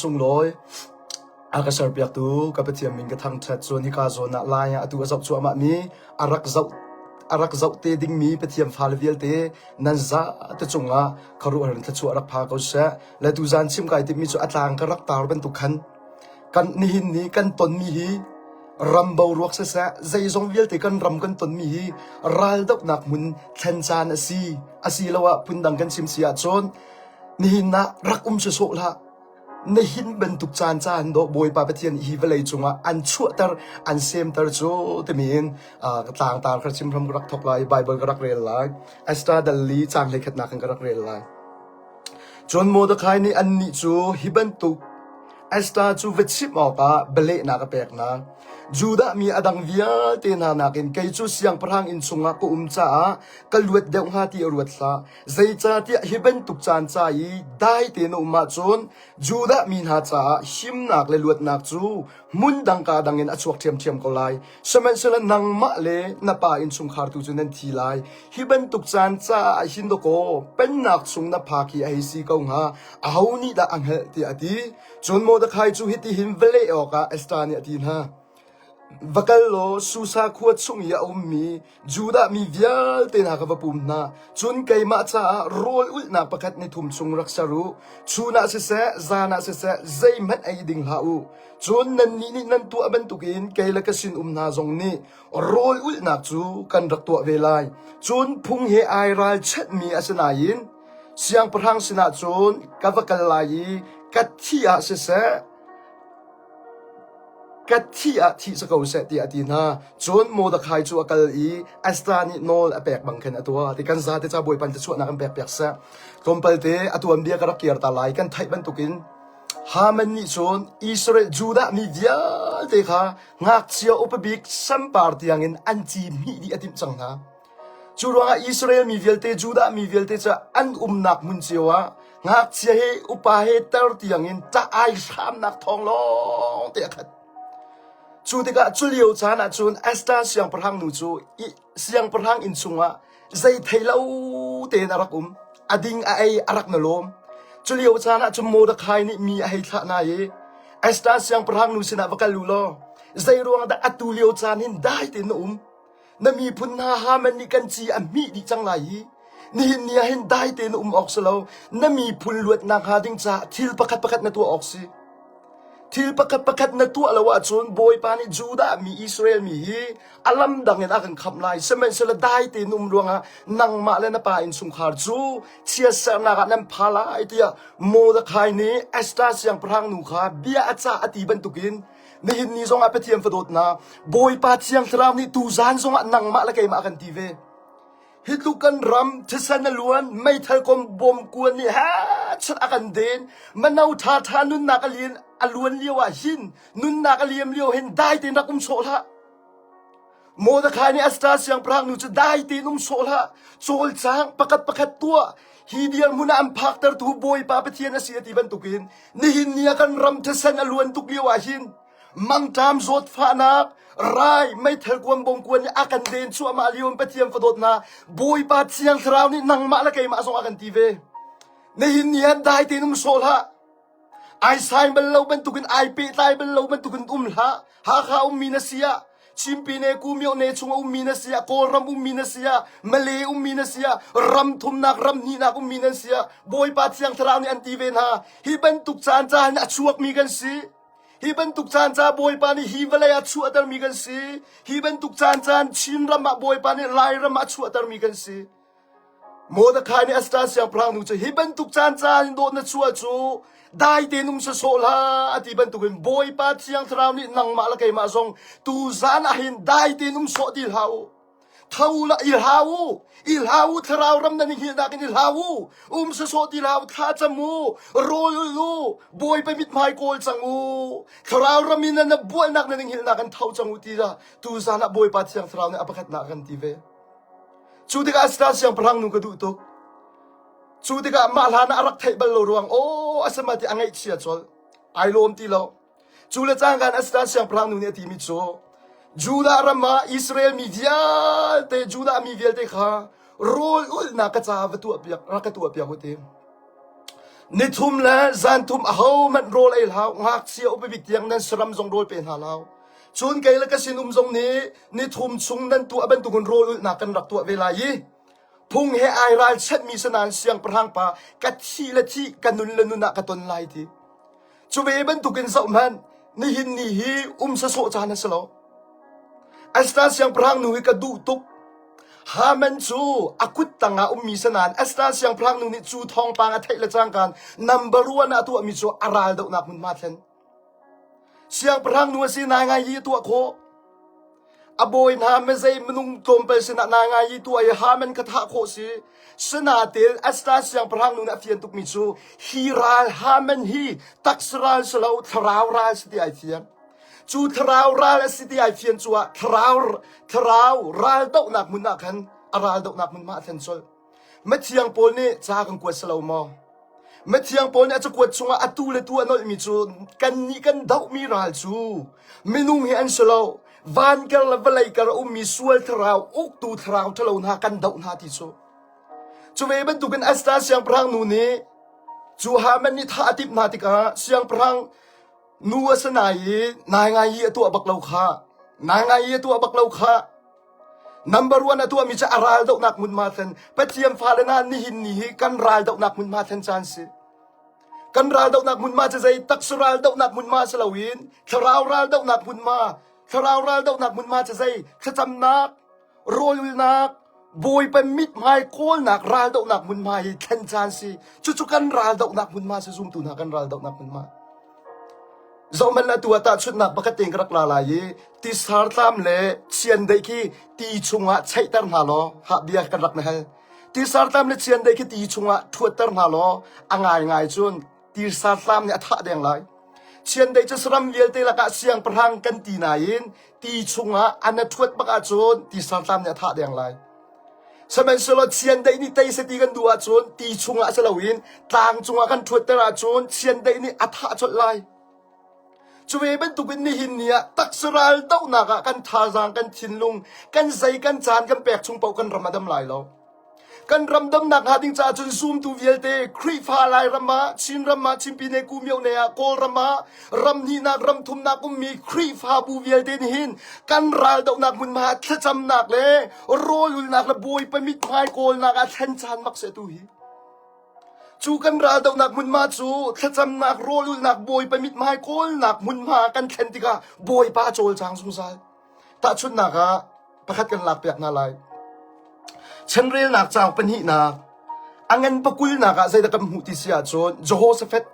Sunglawi a ka serpiaktu ka Pathian min ka thangṭhat. Cun hika zawn ah lai ah atu a zoh cuahmahmi a rak zoh a rak zoh te dingmi Pathian fale vialte nan zate cungah khuaruahhar in thluachuah rak pha ko seh. Le tuzan chim kai timhmi cu a tlang ka rak tar bantuk khan kan nihin ni kan tonmi hi ram boruak siseh zeizong vialte kan ram kan tonmi hi raldohnak hmun thlen caan a si. Asiloah phundang kan chim si ahcun Nihin ah rak um sawsawh hlah. Nihin bantuk caan caan dawh Bawipa Pathian hi vawlei cungah an chuahter, an semter cu timi in uh, tlangtar ka chim hram ka rak thok lai, Bible ka rak rel lai. Esther dal li caang hleikhatnak in ka rak rel lai. Cun Mordecai nih annih cu hi bantuk Esther cu va chimh awkah bialehnak a pek hna. Judah mi a dang vialte hna nakin kei cu siangpahrang inn chungah ka um caah ka luat deuh hnga ti a ruat hlah. Zeicahtiah hi bantuk caan ca i dai tein na um ahcun Judah mi hna caah himnak le luatnak cu hmun dang kaa dang in a chuak ṭhiamṭhiam ko lai. Sihmanhsehlaw nangmah le na pa innchungkhar tu cu nan thi lai. Hi bantuk caan caah hin dawkaw pennak chung na phak hi a hei si ko hnga. Aho nih dah a hngalh tiah a ti. Cun Mordecai cu hitihin va leh awkah Esther nih a ti hna. Va kal law Susa khua chung i a ummi Judah mi vialte hna kha va pum hna. Cun keimah caah rawl ulhnak pakhat ni thum chung rak ser u. Chun ah siseh, zan ah siseh, zeihmanh ei ding hlah u. Cun nannih nih nan tuah bantukin kei le ka sinum hna zong nih rawl ulhnak cu kan rak tuah ve lai. Cun phung he ai ralchanhmi a si nain siangpahrang sinah cun ka va kal lai i ka thih ah siseh, Ka thih ah thih si ko seh tiah a ti hna. Cun Mordecai cu a kal i Esther nih nawl a pek bang khin a tuah. Ti kan zate ca Bawipa nih chuahnak an pek piak seh. Tlawmpal te a tuanbia ka rak kir ta lai. Kan theih bantukin Haman nih cun Israel Judah mi vialte kha ngakchia upa bik sampar tiangin an ci hmih dih a timh cang hna. Cu ruangah Israel mi vialte, Judah mi vialte cu an umnak hmun cio ah ngakchia he upa he tar tiangin ṭah ai hramnak thawng lawng te a khat. Cu tikah cu lio caan ah cun Esther siangpahrang nu cu siangpahrang inn chungah zei thei lo tein a rak um. A ding a ei a rak na lawm. Cu lio caan ah cun Mordecai nih mi a hei thlah hna i Esther siangpahrang nu sinah va kal u law zei ruang dah atu lio caan hin dai tein na um? Na miphun hna Haman nih kan ci a hmih dih cang lai i nihin ni ah hin dai tein na um awk si lo. Na miphun luatnak hnga ding caah thil pakhat pakhat na tuah awk si. Thil pakhat pakhat na tuah lo ahcun Bawipa nih Judah mi Israel mi hi a lam dang in a kan khamh lai. Sihmanhsehlaw dai tein um ruangah nangmah le na pa innchungkhar cu chiatsernak ah nan pha lai tiah Mordecai nih Esther siangpahrang nu kha bia a cah a ti bantukin Nihin ni zongah Pathian fadawtnak Bawipa Thiang Thlarau nih tuzan zongah nangmah le keimah kan ti ve. Hi tluk kan ram thisen a luan meithal kom bom kuan nih ha chat a kan den mano tha tha nunnak a lian a luan lio ah hin nunnak a liam lio hin dai tein rak um sawh hlah. Mordecai nih Esther siangpahrang nu cu dai tein um sawh hlah cawlcang pakhat pakhat tuah hi dirhmun ah an phaktertu Bawipa Pathian a si a ti bantukin nihin ni ah kan ram thisen a luan tuk lio ah hin mangṭam zawtfahnak rai meithal kuan bom kuan nih a kan den cuahmah lio in Pathian fadawtnak Bawipa Thiang Thlarau nih nangmah le keimah zong a kan ti ve nihin ni ah dai tein um sawh hlah Ai sai bal lo bantukin ai pehtlai bal lo bantukin um hlah. Hakha ummi na si ah, Chimpine Kumyo ne chung a ummi na si ah, Kawlram ummi na si ah, Malay ummi na si ah, ram thumnak ram hnihnak ummi nan si ah, Bawipa Thiang Thlarau nih an ti ve hna. Hi bantuk caan ca hin a chuakmi kan si. Hi bantuk caan ca Bawipa nih hi vawlei ah chuahtermi kan si. Hi bantuk caan caan Chinram ah Bawipa nih Lairam ah a chuahtermi kan si. Mordecai nih Esther siangpahrang nu cu hi bantuk caan caan in dawt na chuah cu dai tein um sawsawh hlah a ti bantukin Bawipa Thiang Thlarau nih nangmah le keimah zong tuzan ah hin dai tein um sawh ti hlah u. Tho la i hlau u, i hlau u thlarau ram nan i hngilhnak in i hlau u, um sawsawh ti hlah u, thlacam u, rawl ul u, Bawipa mithmai kawl cang u, thlarau ram in nan bualnak nan i hngilhnak in tho cang u ti tuzan ah Bawipa Thiang Thlarau nih a pakhatnak a kan ti ve. Cu tikah Esther siangpahrang nu ka duh tuk. Cu tikah mah hlan ah a rak theih bal lo ruang aw a sama ti a ngaihchia colh. Ai lawm ti lo. Cu le cangkan Esther siangpahrang nu nih a timi cu Judah ram ah Israel mi vialte Judah mi vialte kha rawl ulhnak ka caah va tuah piak rak ka tuah piak u ti. Nithum le zanthum ahohmanh rawl ei hlah u, ngakchia upa bik tiang nan saram zong rawl pe hna hlah u. Cun kei le ka sinum zong nih nithum chung nan tuah bantukin rawl ulhnak kan rak tuah ve lai i phung he ai ralchanhmi si nain siangpahrang pa ka thih le thih ka nun le nun ah ka ton lai ti. Cu ve bantukin zohhmanh, nihin ni hi um sasawh caan a si lo. Esther siangpahrang nu hi ka duh tuk. Haman cu a kut tangah ummi si nain Esther siangpahrang nu nih cu thawngpang a theih le cangka number one ah a tuahmi cu a ral dohnak hmunhma thlen. Siangpahrang nu a si nai ngai hi a tuah khawh. A bawi hna mezei minung tlawmpal sinah nai ngai i tuah i Haman kha thah khawh si. Sinain Esther siangpahrang nu nih a fian tukmi cu hi ral Haman hi taksa ral si lo thlarau ral si ti ai fiang. Cu thlarau ral a si ti ai fian cu ah thlarau thlarau ral dohnak hmun ah khan a ral dohnak hmun ma a thlen colh. Mithiang Paul nih ca kan kuat si lo maw? Mithiang Paul nih a cakuat chungah atu le tu a nolhmi cu kannih kan dohmi ral cu minung hi an si lo. Van kar le vawlei kar a ummi sual thlarau, uktu thlarau ṭhalo hna kan doh hna ti cu. Cu ve bantukin Esther siangpahrang nu nih cu Haman nih thah a timh hna tikah siangpahrang nu a si nai i nai ngai i a tuah bak lo kha. Nai ngai i a tuah bak lo kha. Number one a tuahmi cu a ral dohnak hmunhma thlen. Pathian fale hna nihin ni hi kan ral dohnak hmunhma thlen caan si. Kan ral dohnak hmunhma cu zei taksa ral dohnak hmunhma si loin thlarau ral dohnak hmunhma, thlarau ral dohnak hmunhma cu zei thlacamnak, rawlulnak, Bawipa mithmai kawlnak ral dohnak hmunhma hi thlen caan si. Cucu kan ral dohnak hmunhma si zumtu hna kan ral dohnak hmunhma. Zohhmanh atu ah tahchunhnak pakhat tein ka rak la lai i tisartlam le chiandeih khi ti chungah cheihter hna law hah bia kan rak na hal. Tisartlam le chiandeih khi ti chungah ṭhuatter hna law a ngaingai cun tisartlam nih a thah deng lai. Chiandeih cu saram vialte lakah siangpahrang kan ti nain ti chungah an a ṭhuat bak ahcun tisartlam nih a thah deng lai. Sihmanhsehlaw chiandeih nih tei seh ti kan duh ahcun ti chungah si loin tlang cungah kan ṭhuatter ahcun chiandeih nih a thah colh lai. Cu ve bantukin nihin ni ah taksa ral dohnak ah kan thazaang, kan thinlung, kan zei kan caan kan pek chung paoh kan ram a dam lai lo. Kan ram damnak hnga ding caah cun zumtu vialte Khrihfa Lairam ah, Chinram ah, Chinpine Kumyone ah, Kawlram ah, ram hnihnak, ram thumnak ummi Khrihfabu vialte nih hin kan raldohnak hmunhma ah thlacamnak le rawlulnak le Bawipa mithmai kawlnak ah thlen caan mak seh tu hi. Cu kan raldohnak hmunhma cu thlacamnak, rawlulnak, Bawipa mithmai kawlnak hmunhma kan thlen tikah Bawipa a cawlcang zungzal. Tahchunhnak ah pakhat kan lakpiak hna lai. Chanrelnak cauk pahnihnak a ngan pakulnak ah zeidah kan hmuh ti si ahcun Jehoshaphat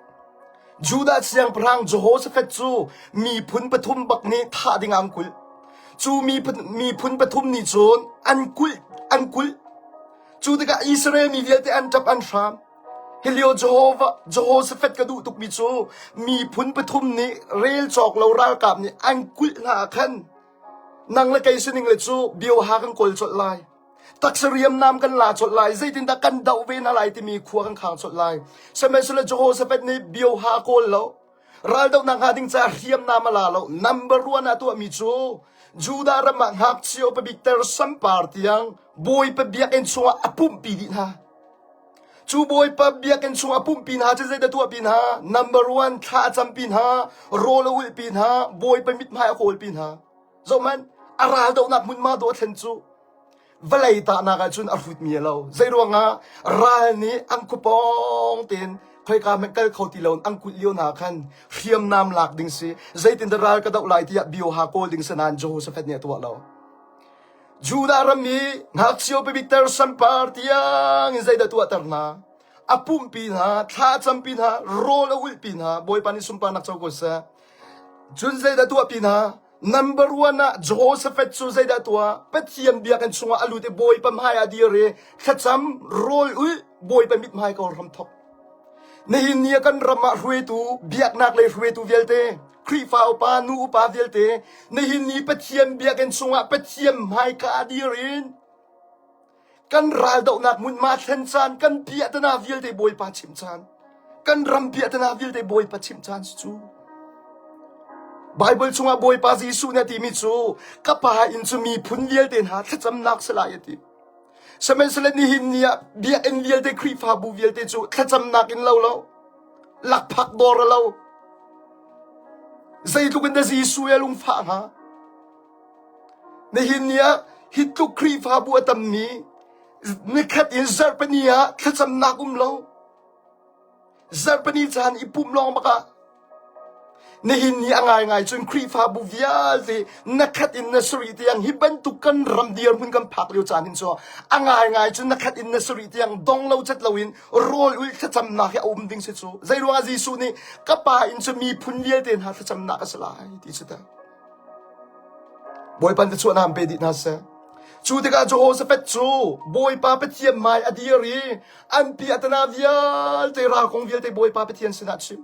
Judah siangpahrang Jehoshaphat cu miphun pathum bak nih thah ding ah an kulh. Cu miphun, miphun pathum nih cun an kulh an kulh. Cu tikah Israel mi vialte an ṭap an hram. Hi lio Jehovah Jehoshaphat ka duh tukmi cu miphun pathum nih rel cawk lo ralkap nih an kulh hna ah khan nang le kei sining le cu bioha kan kawl colh lai. Taksa riamnam kan la colh lai. Zeitindah kan doh ve hna lai timi khua kan khang colh lai. Sihmanhsehlaw Jehoshaphat nih bioha kawl lo. Raldohnak hnga ding caah hriamnam a la lo. Number one ah tuahmi cu Judah ram ah ngakchia upa bik ter sampar tiang Bawipa biakinn chungah a pumhpi dih hna. Cu Bawipa biakinn chungah a pumhpi hna cu zeidah tuahpi hna? Number one, thla a campi hna, rawl a ulhpi hna, Bawipa mithmai a kawlpi hna. Zohhmanh, a raldohnak hmunhma dawh a thlen cu vawlei tahnak ahcun a hrutmi a lo. Zeiruangah ral nih an khuapawng tein khoika hmanh kal kho ti loin an kulh lio hna khan hriamnam lak ding si. Zeitindah ral ka doh lai tiah bioha kawl ding si nain Jehoshaphat nih a tuah lo. Judah ram i ngakchia pabikter sampar tiang in zeidah tuahter hna? A pumhpi hna, thla a campi hna, rawl a ulhpi hna, Bawipa nih sunparnak co ko seh. Cun zeidah tuahpi hna? Number one ah Jehoshaphat cu zeidah tuah? Pathian biakinn chungah a lut i Bawipa hmai ah dir i thlacam, rawl ulh, Bawipa mithmai kawl hram thok. Nihin ni ah kan ram ah hruaitu, biaknak lei hruaitu vialte, Khrihfa upa, nu upa vialte, nihin ni Pathian biakinn chungah Pathian hmaika dir in kan raldohnak hmunhma thlen caan, kan piahtana vialte Bawipa chimh caan, kan ram piahtana vialte Bawipa chimh caan si cu. Bible chungah Bawipa Jesuh nih a timi cu ka pa inn cu miphun vialte hna thlacamnak si lai a ti. Sihmanhsehlaw nihin ni ah biakinn vialte Khrihfabu vialte cu thlacamnak in lo lo. Lakphak dawr a lo. Zeitluk in dah Jesuh a lungfah hnga? Nihin ni ah hi tluk Khrihfabu a tammi nikhat in zarhpini ah thlacamnak um lo. Zarhpini caan i pumh lawng bak ah nihin ni a ngaingai cun Khrihfabu vialte na khat in na sarih tiang hi bantuk kan ram dirhmun kan phak lio caan hin cu a ngaingai cun na khat in na sarih tiang dong lo cat loin rawl ulh thlacamnak hi a um ding si cu. Zei ruangah Jesuh nih ka pa inn cu miphun vialte hna thlacamnak a si lai ti cu teh. Bawipa na chuahnak pe dih hna seh. Cu tikah Jehoshaphat cu Bawipa Pathian hmai a dir i an pi a tana vialte ral kong vialte Bawipa Pathian sinah a chim.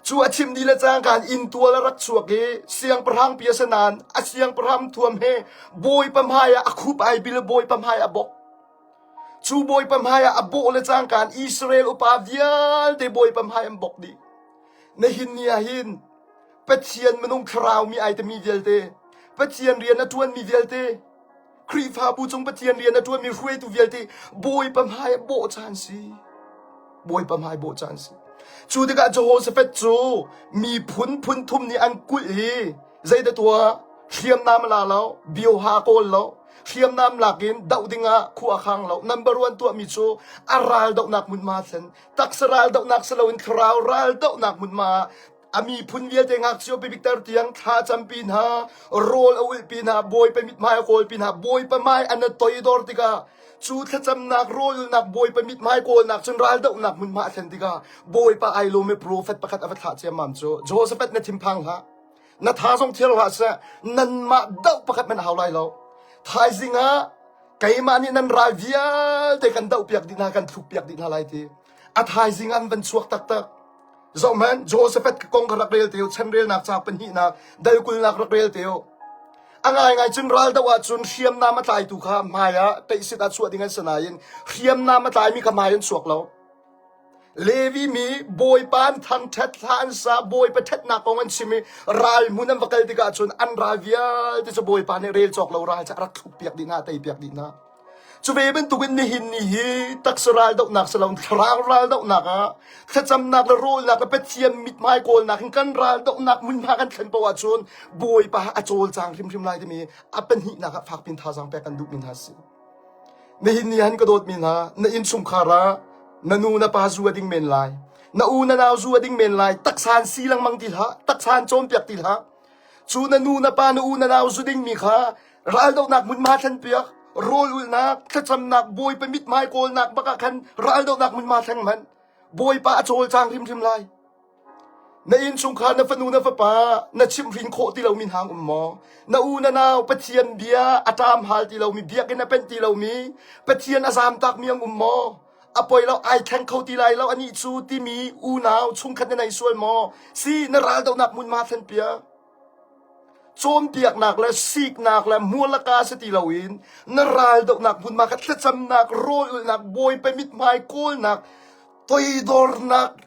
Cu a chim dih le cangka in inntual a rak chuak i siangpahrang pi a si nain a siangpahrang thuam he Bawipa hmai ah a khup ai bil Bawipa hmai ah a bawk. Cu Bawipa hmai ah a bawh le cangka in Israel upa vialte Bawipa hmai an bawk dih. Nihin ni ah hin Pathian minung thlarau mi ai timi vialte, Pathian rian a ṭuanmi vialte, Khrihfabu cung Pathian rian a ṭuanmi hruaitu vialte Bawipa hmai ah bawh caan si. Bawipa hmai bawh caan si. Cu tikah Jehoshaphat cu miphun phun thum nih an kulh i zeidah tuah hriamnam a la lo, bioha a kawl lo, hriamnam lak in doh dingah khua a khang lo. Number one tuahmi cu a ral dohnak hmunhma thlen. Taksa ral dohnak si loin thlarau ral dohnak hmunhma ah A miphun vialte ngakchia bikter tiang thla campi hna, rawl a ulhpi hna, Bawipa mithmai a kawlpi hna, Bawipa hmai an i toidor tikah cu thlacamnak rawl ulhnak Bawipa mithmai kawlnak cun raldohnak hmunhma a thlen tikah Bawipa ai lawm i profet pakhat a va thlah ciammam cu Jehoshaphat na thinphang hlah na tha zong thiar hlah seh nanmah doh pakhat hmanh a hau lai lo thaizing ah keimah nih nan ral vialte kan dohpiak dih hna kan thlukpiak dih hna lai ti a thaizing an van chuak taktak Zohhmanh, Jehoshaphat kong kha rak rel te u, chanrelnak ca pahnihnak, dal kulnak rak rel te u. A ngaingai cun ral doh ahcun hriamnam a tlaitu kha hmai ah teihsit ah chuah ding an si nain hriamnam a tlaimi kha hmai an chuak lo. Levi mi Bawipa an thangṭhat, hla an sa, Bawipa ṭhatnak kong an chim i ral hmun an va kal tikah cun an ral vialte cu Bawipa nih rel cawk lo ral cu a rak thlukpiak dih hna, a teipiak dih hna. Cu ve bantukin nihin ni hi taksa raldohnak si loin thlarau raldohnak ah thlacamnak le rawlnak le Pathian mithmai kawlnak in kan raldohnak hmunhma kan thlen paoh ahcun Bawipa a cawlcang hrimhrim lai timi a pahnihnak ah fakpin thazaang pek kan duhmi hna a si. Nihin ni han ka dawtmi hna, na innchungkhar ah na nu na pa zu a ding men lai, na u na nau zu a ding men lai, taksa an si lengmang ti hlah, taksa an cawnpiak ti hlah. Cu na nu na pa na u na nau zu dingmi kha Raldohnak hmunhma thlenpiak, rawl ulhnak, thlacamnak, Bawipa mithmai kawlnak bak ah khan raldohnak hmunhma thleng hmanh. Bawipa a cawlcang hrimhrim lai. Na innchungkhar, na fanu, na fapa na chimhhrin khawh ti lomi hna um maw? Na u, na nau Pathian bia a ṭam hal ti lomi, biakinn a penh ti lomi, Pathian a zamtakmi an um maw? A poi lo, ai thleng kho ti lai lo anih cu timi unau chungkhat na nei sual maw? Si, na raldohnak hmunhma thlenpiak. Cawnpiaknak le siknak le mualaka si ti loin na raldohnak hmunhma kha thlacamnak, rawlulhnak, Bawipa mithmai kawlnak, toidornak,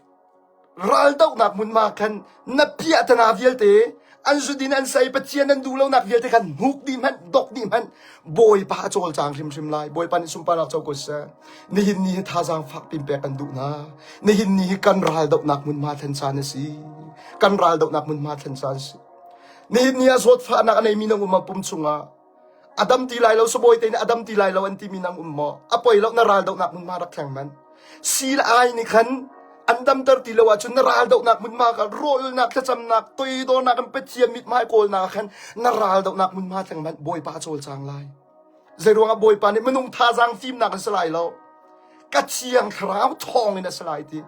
raldohnak hmunhma khan na piahtana vialte an zudin an sei Pathian an duh lonak vialte khan hnuk dih hmanh, dok dih hmanh Bawipa a cawlcang hrimhrim lai. Bawipa nih sunparnak co ko seh. Nihin ni hi thazaang fak pin pek kan duh hna. Nihin ni hi kan raldohnak hmunhma thlen caan a si. Kan raldohnak hmunhma thlen caan a si. Nihin ni ah zawtfahnak a neimi nang um ah pum chungah a dam ti lai lo sabawi te nih a dam ti lai lo an timi nang um maw? A poi lo na raldohnak hmunhma rak thleng man. Sil ai nih khan an damter ti lo ahcun na raldohnak hmunhma kha rawlnak thlacamnak toidornak in Pathian mithmai kawlnak ah khan na raldohnak hmunhma thleng man Bawipa a cawlcang lai. Zeiruangah Bawipa nih minung thazaang fimnak an si lai lo. Ka thiang thlarau thawng in a si lai ti.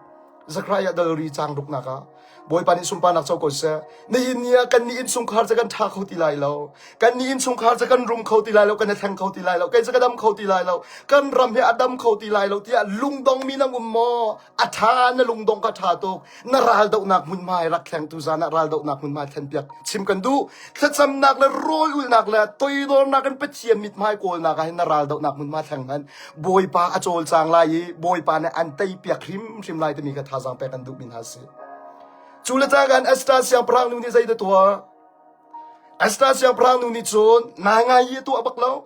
Zechariah dalri caang ruknak ah Bawipa nih sunparnak co ko seh. Nihin ni ah kan nih innchungkhar cu kan ṭha kho ti lai lo. Kan nih innchungkhar cu kan rum kho ti lai lo, kan i thleng kho ti lai lo, kei cu ka dam kho ti lai lo, kan ram hi a dam kho ti lai lo tiah lungdongmi nang um maw? A ṭha na lungdong ka ṭha tuk. Na raldohnak hmunhma i rak thleng tu zan ah raldohnak hmunhma thlenpiak chim kan duh. Thlacamnak le rawl ulhnak le toidornak in Pathian mithmai kawlnak ah hin na raldohnak hmunhma thleng hmanh. Bawipa a cawlcang lai i Bawipa nih an teipiak hrimhrim lai timi kha thazaang pek an duhmi hna a si. Cu le cangka Esther siangpahrang nu nih zeidah tuah? Esther siangpahrang nu nih cun nai ngai i a tuah bak lo.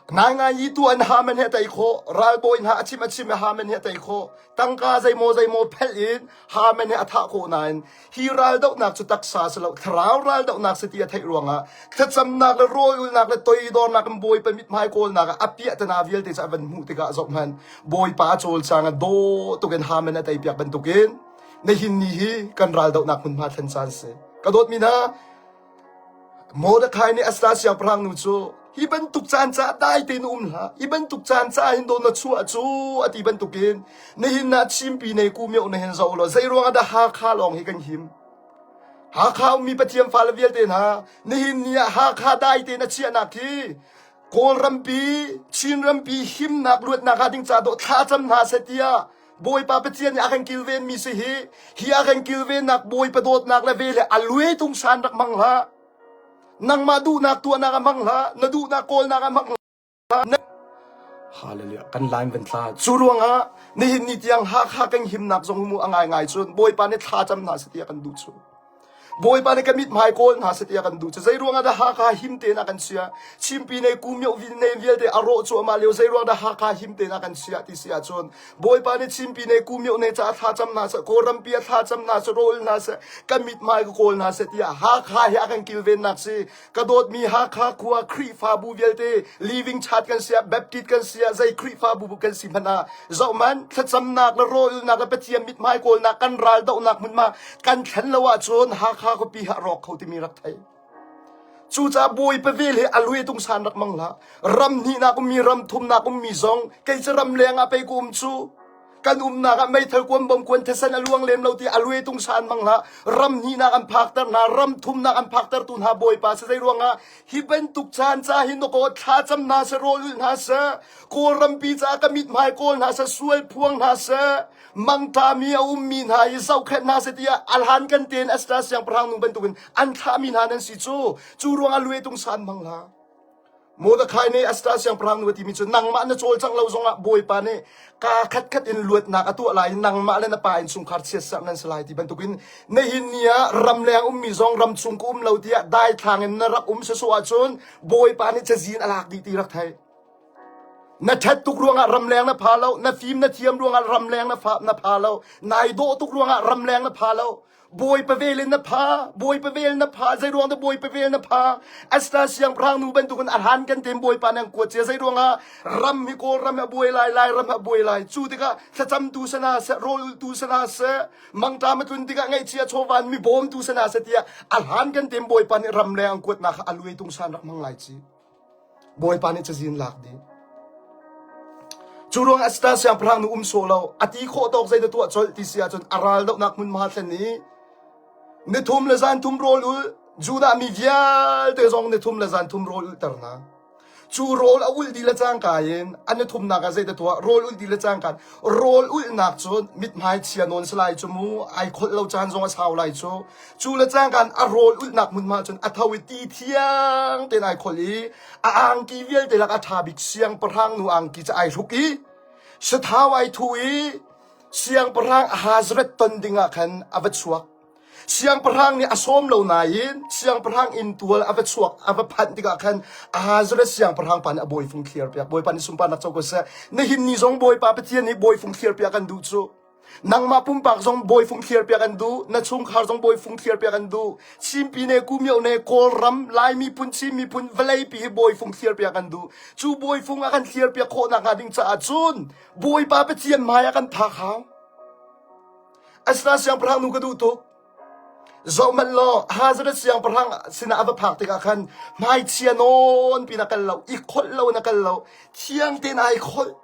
Ngaingai i tu an Haman he a tei khawh, ralbawi hna a chim a chim i Haman he a tei khawh. Tangka zeimaw zeimaw phelh in Haman he a thah khawh nain hi raldohnak cu taksa si lo thlarau raldohnak si ti a theih ruangah thlacamnak le rawlulnak le toidornak in Bawipa mithmai kawlnak ah a piahtana vialte cu a van hmuh tikah zohhmanh Bawipa a cawlcang a dawh tukin Haman a teipiak bantukin nihin ni hi kan raldohnak hmunhma thlen caan si. Ka dawtmi hna, Mordecai nih Esther siangpahrang nu cu hi bantuk caan caah dai tein um hlah hi bantuk caan caah hin daw na chuah cu a ti bantukin nihin ah Chinpi ne ku mioh na hin zoh law zei ruangah dah Hakha lawng hi kan him Hakha ummi Pathian fale vialte hna nihin ni ah Hakha dai tein a chiahnak hi Kawlrampi Chinrampi himnak luatnak ah ding ca dawh thlacam hna seh tiah Bawipa Pathian nih a kan kilvenmi si hi hi a kan kilvennak Bawipa dawtnak le ve le a luai tung san rak hmang hlah nangmah duhnak tuahnak ah hmang hlah na duhnak kawlnak ah hmang hlah Hallelujah kan line van tla cu ruangah nihin ni tiang Hakha kan himnak zong mu a ngai ngai cun Bawipa nih thla cam hna seh tiah kan duh cu Bawipa nih ka mithmai kawl hna seh tiah kan duh cu zei ruangah dah Hakha him tein a kan chia Chimpi ne Kumyoh vin ne vialte a rawh cuahmah lio zei ruang dah Hakha him tein a kan chia ti si ahcun Bawipa nih Chimpi ne Kumyoh ne caah thla cam hna seh Kawlrampi ah thla cam hna seh rawl hna seh ka mithmai ka kawl hna seh tiah Hakha hi a kan kilvennak si Ka dawtmi Hakha khua Khrihfabu vialte Living Church kan si ah Baptist kan si ah zei Khrihfabu kan si hmanh ah zohman thlacamnak le rawlulnak le Pathian mithmai kawlnak kan ral dohnak hmunhma kan thlen lo ahcun Hakha khuapi ha rawk kho timi rak thei. Cucaah Bawipa vel hi a lui tung san rak mang hlah. Ram hnihnak ummi ram thumnak ummi zong kei cu ram leng ah pei ka um cu. Kan umnak ah meithal kuan bom kuan thisen a luang lem lo ti a lue tung san mang hlah. Ram hnihnak an phakter hna, ram thumnak an phakter tu hna Bawipa si zei ruangah hi bantuk caan ca hi na kaw thlacam hna seh rawl ulh hna seh Kawlrampi caah ka mithmai kawl hna seh sual phuang hna seh mangṭami a ummi hna hi zohkhenh hna seh tiah alhan kan tein Esther siangpahrang nu bantukin an thlahmi hna nan si cu cu ruangah lue tung san mang hlah. Mordecai nih Esther siangpahrang nu a timi cu nangmah na cawlcangh lo zongah Bawipa nih kaa khatkhat in luatnak a tuah lai i nangmah le na pa innchungkhar chiatserh nan si lai ti bantukin nihin ni ah ramleng ummi zong ramchung ka um lo tiah daithlang in na rak um sawsawh ahcun Bawipa nih cazin a lak dih ti rak thei. Na ṭhat tuk ruangah ramleng na pha lo, na fim na thiam ruangah ramleng na fa na pha lo, nai dawh tuk ruangah ramleng na pha lo. Bawipa vel in na pha, Bawipa vel na pha, zei ruang dah Bawipa vel na pha? Esther siangpahrang nu bantukin a hlan kan tem Bawipa nih an kuat cia zei ruangah ram hi Kawlram hi a buai lai, Lairam hi a buai lai. Cu tikah thlacamtu sana seh, rawl ultu sana seh, mangṭam a tlun tikah ngaihchia chawvan mi bawmtu sana seh tiah a hlan kan tem Bawipa nih ram le an kuatnak kha a luai tungsan rak hmang lai ci. Bawipa nih cazin lak dih. Cu ruang Esther siangpahrang nu um sawh lo, a ti khawh tawk zei dah tuah colh ti si ahcun a ral dohnak hmunhma thlen i nithum le zan thum rawl ul Judah mi vialte zong nithum le zan thum rawl ulter hna. Cu rawl a ulh dih le cangka in a nithumnak ah zei dah tuah rawl ulh dih le cangka rawl ulhnak cu mithmai chia nawn si lai cu mu ai kholh lo caan zong a sau lai cu Cu le cangkan a rawl ulhnak hmunhma cun a tho i ti thiang tein ai kholh i a angki vialte lak a ṭha bik siangpahrang nu angki cu ai hruk i sathau ai thu i siangpahrang Ahasuerus ton dingah khan a va chuak. Siangpahrang nih a sawm lo nain siangpahrang inntual a va chuak a va phanh tikah khan Ahasuerus siangpahrang pa nih a bawifung thliar piak. Bawipa nih sunparnak co ko seh. Nihin ni zong Bawipa Pathian nih bawifung thliar piak an duh cu. Nangmah pumpak zong bawifung thliar piak an duh, na chungkhar zong bawifung thliar piak an duh. Chinpi ne Kumyo ne Kawlram, Lai miphun, Chin miphun, vawleipi hi bawifung thliar piak an duh. Cu bawifung a kan thliar piak khawh nakhnga ding caah cun Bawipa Pathian hmai ah kan phak hau. Asinain siangpahrang nu ka duh tuk. Zohhmanh law Hazareth siangpahrang sinah a va phak tikah khan hmaichia nawn pin a kal lo, i kholh lo in a kal lo, thiang tein ai kholh.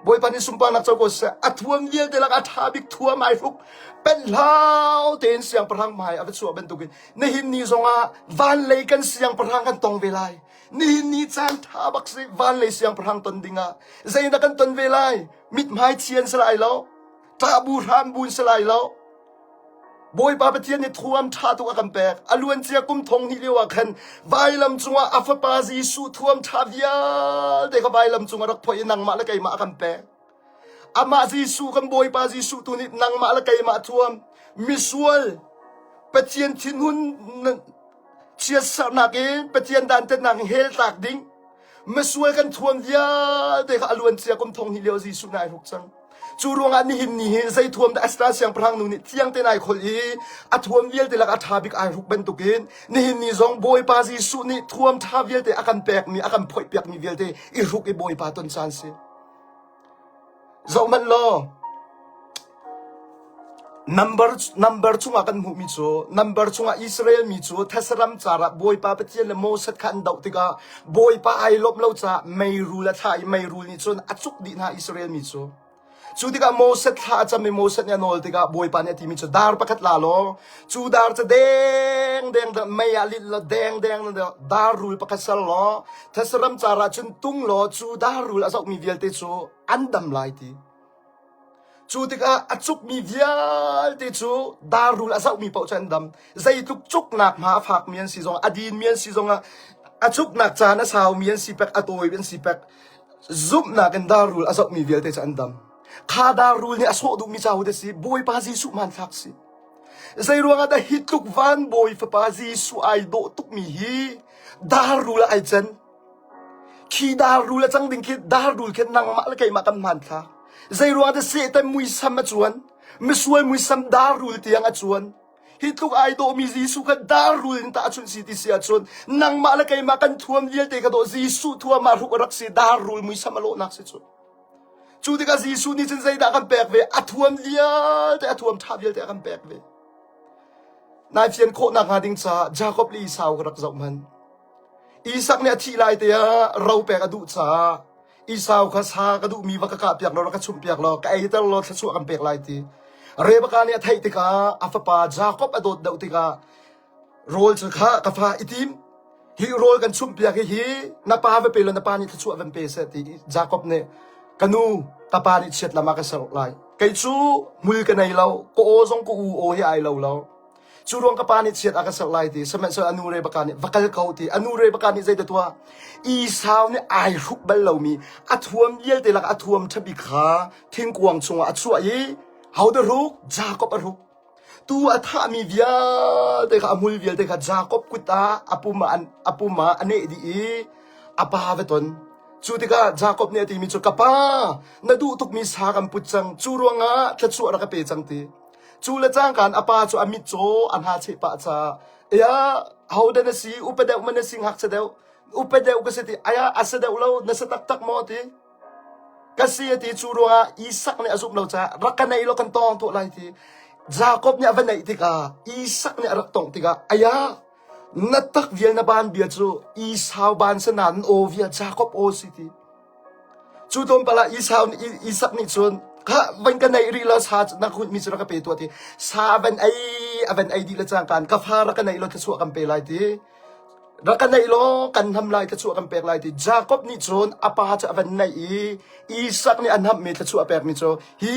Bawipa nih sunparnak co ko seh. A thuam vialte lak a ṭha bik thuam ai hruk. Penhlau tein siangpahrang hmai a va chuah bantukin nihin ni zongah van lei kan siangpahrang kan tong ve lai. Nihin ni caan ṭha bak si van lei siangpahrang ton dingah zeidah kan ton ve lai? Mithmai chian si lai lo, ṭah bu hram bu si lai lo. Bawipa Pathian nih thuam ṭha tuk a kan pek. A luancia kum thong hnih lio ah khan vailam cungah a fapa Jesuh thuam ṭha vialte kha vailam cungah rak phoih i nangmah le keimah a kan pek. Amah Jesuh kan Bawipa Jesuh tu nih nangmah le keimah thuam misual Pathian thinhun chiatserhnak in Pathian dantatnak in hell tlak ding. Misual kan thuam vialte kha a luan cia kum thong hnih lio Jesuh nih ai hruk cang. Cu ruangah nihin ni hi zei thuam dah Esther siangpahrang nu nih thiang tein ai kholh i a thuam vialte lak a ṭha bik ai hruk bantukin nihin ni zong Bawipa Jesuh nih thuam ṭha vialte a kan pekmi a kan phoihpiakmi vialte i hruk i Bawipa ton caan si. Zohhmanh law Number, number chungah kan hmuhmi cu number chungah Israel mi cu Thesram car ah Bawipa Pathian le Moses kha an doh tikah Bawipa ai lawmh lo caah meirul a thlah i meirul nih cun a cuk dih hna Israel mi cu. Cu tikah Moses thla a cam i Moses nih a nawl tikah Bawipa nih a timi cu dar pakhat la law cu dar cu deng deng mei ah linh law deng deng dar rul pakhat ser law Thesram car ah cun tung law cu dar rul a zohmi vialte cu an dam lai ti. Cu tikah a cukmi vialte cu darrul a zohmi paoh cu an dam. Zeitluk cuknak hma a fakmi an si zongah, a dinmi an si zongah, a cuknak caan a saumi an si pek, a tawi an si pek, zumhnak in darrul a zohmi vialte cu an dam. Kha darrul nih a sawh duhmi ca hu si, Bawipa Jesuh hmanthlak si. Zei ruangah dah hi tluk van bawi fapa Jesuh ai dawh tukmi hi darrul ah ai can? Khi darrul a cang ding khi darrul khi nangmah le keimah kan hmanthlak. Zeiruang dah Satan muisam a cuan? Misual muisam darrul tiang a cuan. Hi tluk ai dawhmi Jesuh kha darrul in tah chunh si ti si ahcun nangmah le keimah kan thuam vialte ka dawh Jesuh thuam ah hruk a rak si darrul muisam a lawhnak si cu. Cu tikah Jesuh nih cun zeidah kan pek ve? A thuam vialte, a thuam ṭha vialte a kan pek ve. Nai fian khawh nakhnga ding caah Jakob le Esau ka rak zoh hmanh. Isak nih a thih lai te ah ro pek a duh caah Esau kha sa ka duhmi va ka kahpiak law rak ka chumhpiak law ka eiter law thluachuah kan pek lai ti. Rebekah nih a theih tikah a fapa Jakob a dawt deuh tikah rawl cu kha ka fa i tim hi rawl kan chumhpiak hi hi na pa va pe law na pa nih thluachuah van pe seh ti Jakob nih ka nu ka pa nih chiat lam ah ka ser lai kei cu hmul ka nei lo ka aw zong ka u aw hi ai lo lo Cu ruang ka pa nih chiat a ka serh lai ti sihmanhsehlaw a nu Rebekah nih va kal ko ti a nu Rebekah nih zeidah tuah Esau nih ai hruk bal lomi a thuam vialte lak a thuam ṭha bik kha thingkuang chungah a chuah i hodah hruk Jakob a hruk tu a thahmi vialte kha a hmul vialte kha Jakob kut ah a pum ah a pum ah a neh dih i a pa va ton cu tikah Jakob nih a timi cu ka pa na duh tukmi sa kan put cang cu ruangah thluachuah rak ka pe cang ti Cu le cangkaan a pa cu a mitcaw a hna cheh pah caah ya hodah na si upa deuh ma na si ngakchia deuh upa deuh ka si ti aya a si deuh lo na si taktak maw ti ka si a ti cu ruangah Isak nih a zumh lo caah rak ka neih law kan tawng tuah lai ti Jakob nih a va neih tikah Isak nih a rak tongh tikah aya na tak vial na ban bia cu Esau ban si nain aw via Jakob aw si ti Cu tlawmpal ah Esau nih Isak nih cun kha van ka neih rih law sa na hunhmi cu rak ka pe tuah ti sa a van ei a van ei dih le cangkaan ka fa rak ka neih law thluachuah kan pe lai ti rak ka neih law kan hnam lai thluachuah kan pek lai ti Jakob nih cun a pa cu a van neih i Isak nih a hnamhmi thluachuah a pekmi cu hi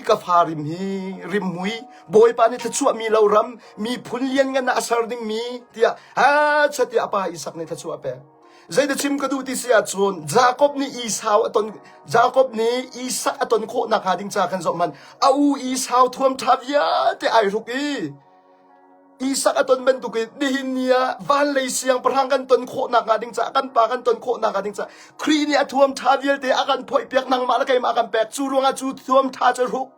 ka fa rim hi rimhmui Bawipa nih thluachuah mi lo ram miphun lianngan ah a ser dingmi tiah ha tiah a pa Isak nih thluachuah a pek Zeidah chim ka duh ti si ahcun Jakob nih Esau a ton Jakob nih Isak a ton khawh nakhnga ding ca khan zoh hmanh a u Esau thuam ṭha vialte ai hruk i Isak a ton bantukin nihin ni ah van lei siangpahrang kan ton khawh nakhnga ding caah kan pa kan ton khawh nakhnga ding caah Khrih nih a thuam ṭha vialte a kan phoihpiak nangmah le keimah a kan pek cu ruangah cu thuam ṭha cu hruk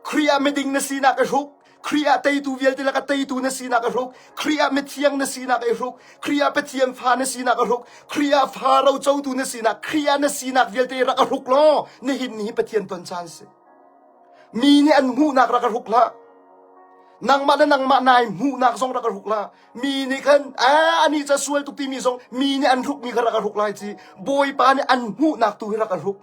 Khrih ah miding na sinak i hruk. Khrih ah teitu vialte lakah teitu na sinak i hruk. Khrih ah mithiang na sinak i hruk. Khrih ah Pathian fa na sinak i hruk. Khrih ah fa rocotu na sinak. Khrih ah na sinak vialte rak i hruk law nihin ni hi Pathian ton caan si. Mi nih an hmuhnak rak i hruk hlah. Nangmah le nangmah nai hmuhnak zong rak i hruk hlah. Mi nih khan a ani ca sual tuk timi zong mi nih an hrukmi kha rak i hruk lai ci. Bawipa nih an hmuhnak tu hi rak i hruk.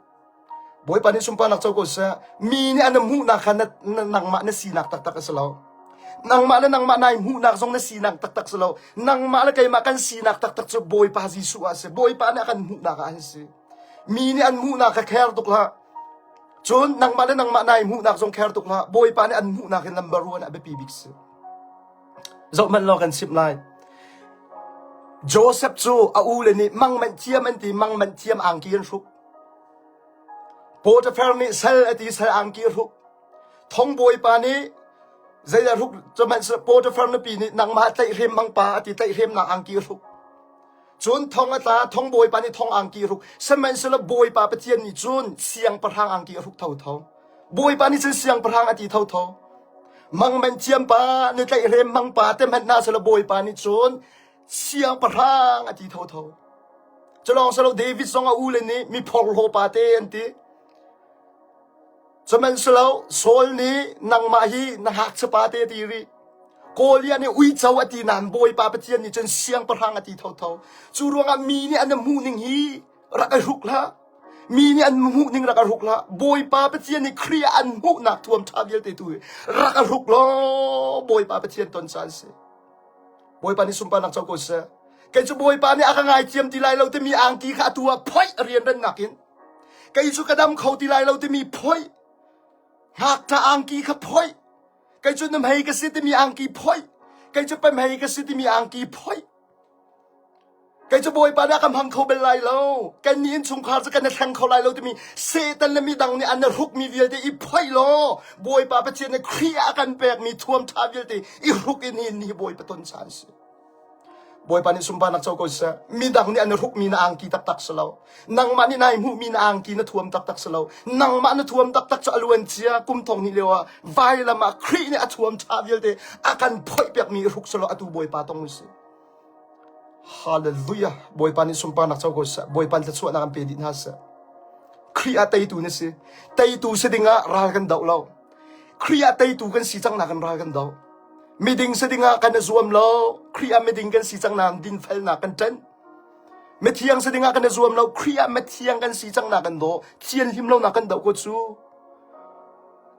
Bawipa nih sunparnak co ko seh. Mi nih an hmuhnak kha na, na, nangmah na sinak taktak a si lo. Nangmah le nangmah nai hmuhnak zong na sinak taktak si lo. Nangmah le keimah kan sinak taktak cu Bawipa Jesuh ah a si. Bawipa nih a kan hmuhnak ah an si. Mi nih an hmuhnak kha kher tuk hlah. Cun nangmah le nangmah nai hmuhnak zong kher tuk hlah. Bawipa nih an hmuhnak hi number one ah biapi bik si. Zoh hmanh law kan chimh lai. Joseph cu a u le nih mangmanh thiam an ti, mangmanh thiam angki an hruk. Potiphar nih sal a ti sal angki a hruk. Thongbawipa nih zeidah hruk sihmanhsehlaw Potiphar nupi nih nangmah tlaihhrem hmang pa a ti tlaihhremnak angki a hruk. Cun thong a tla, thong bawipa nih thong angki a hruk. Sihmanhsehlaw Bawipa Pathian nih cun siangpahrang angki a hruk thotho. Bawipa nih cun siangpahrang a ti thotho. Mangmen thiampa, nu tlaihhrem mangpa te hmanh hna selaw Bawipa nih cun siangpahrang a ti thotho. Culawng selaw David zong a ule nih mi phorhlaw pa te an ti. Sihmanhsehlaw Saul nih nangmah hi na ngakchiapa te a ti rih. Goliath nih uico a ti nain Bawipa Pathian nih cun siangpahrang a ti thotho. Cu ruangah mi nih an hmuh ning hi rak i hruk hlah. Mi nih an hmuh ning rak i hruk hlah. Bawipa Pathian nih Khrih ah an hmuhnak thuam ṭha vialte tu hi rak i hruk law Bawipa Pathian ton caan si. Bawipa nih sunparnak co ko seh. Kei cu Bawipa nih a ka ngaithiam ti lai lo timi angki kha atu ah phoih rianrannak in Kei cu ka dam kho ti lai lo timi phoih. Ngakṭah angki kha phoih. Kei cu nuhmei ka si timi angki phoih. Kei cu pamhei ka si timi angki phoih. Kei cu Bawipa nih a ka hmang kho bal lai lo. Kan nih innchungkhar cu kan i thleng kho lai lo timi Satan le midang nih an i hrukmi vialte i phoih law Bawipa Pathian nih Khrih ah a kan pekmi thuam ṭha vialte i hruk in hi ni Bawipa ton caan si. Bawipa nih sunparnak co ko seh. Midang nih an i hrukmi na angki taktak si lo. Nangmah nih nai hmuhmi na angki na thuam taktak si lo. Nangmah na thuam taktak cu a luan cia kum thong hnih lio ah vailam ah Khrih nih a thuam ṭha vialte a kan phoihpiakmi i hruk si lo atu Bawipa tong u sih. Hallelujah. Bawipa nih sunparnak co ko seh. Bawipa nih thluachuahnak an pe dih hna seh. Khrih ah teitu na si. Teitu si dingah ral kan doh lo. Khrih ah teitu kan si cang nakin ral kan doh. Miding si dingah kan i zuam lo. Khrih ah miding kan si cang nain dinfelnak kan ṭanh. Mithiang si dingah kan i zuam lo. Khrih ah mithiang kan si cang nak kan doh. Thianhlim lonak kan doh ko cu.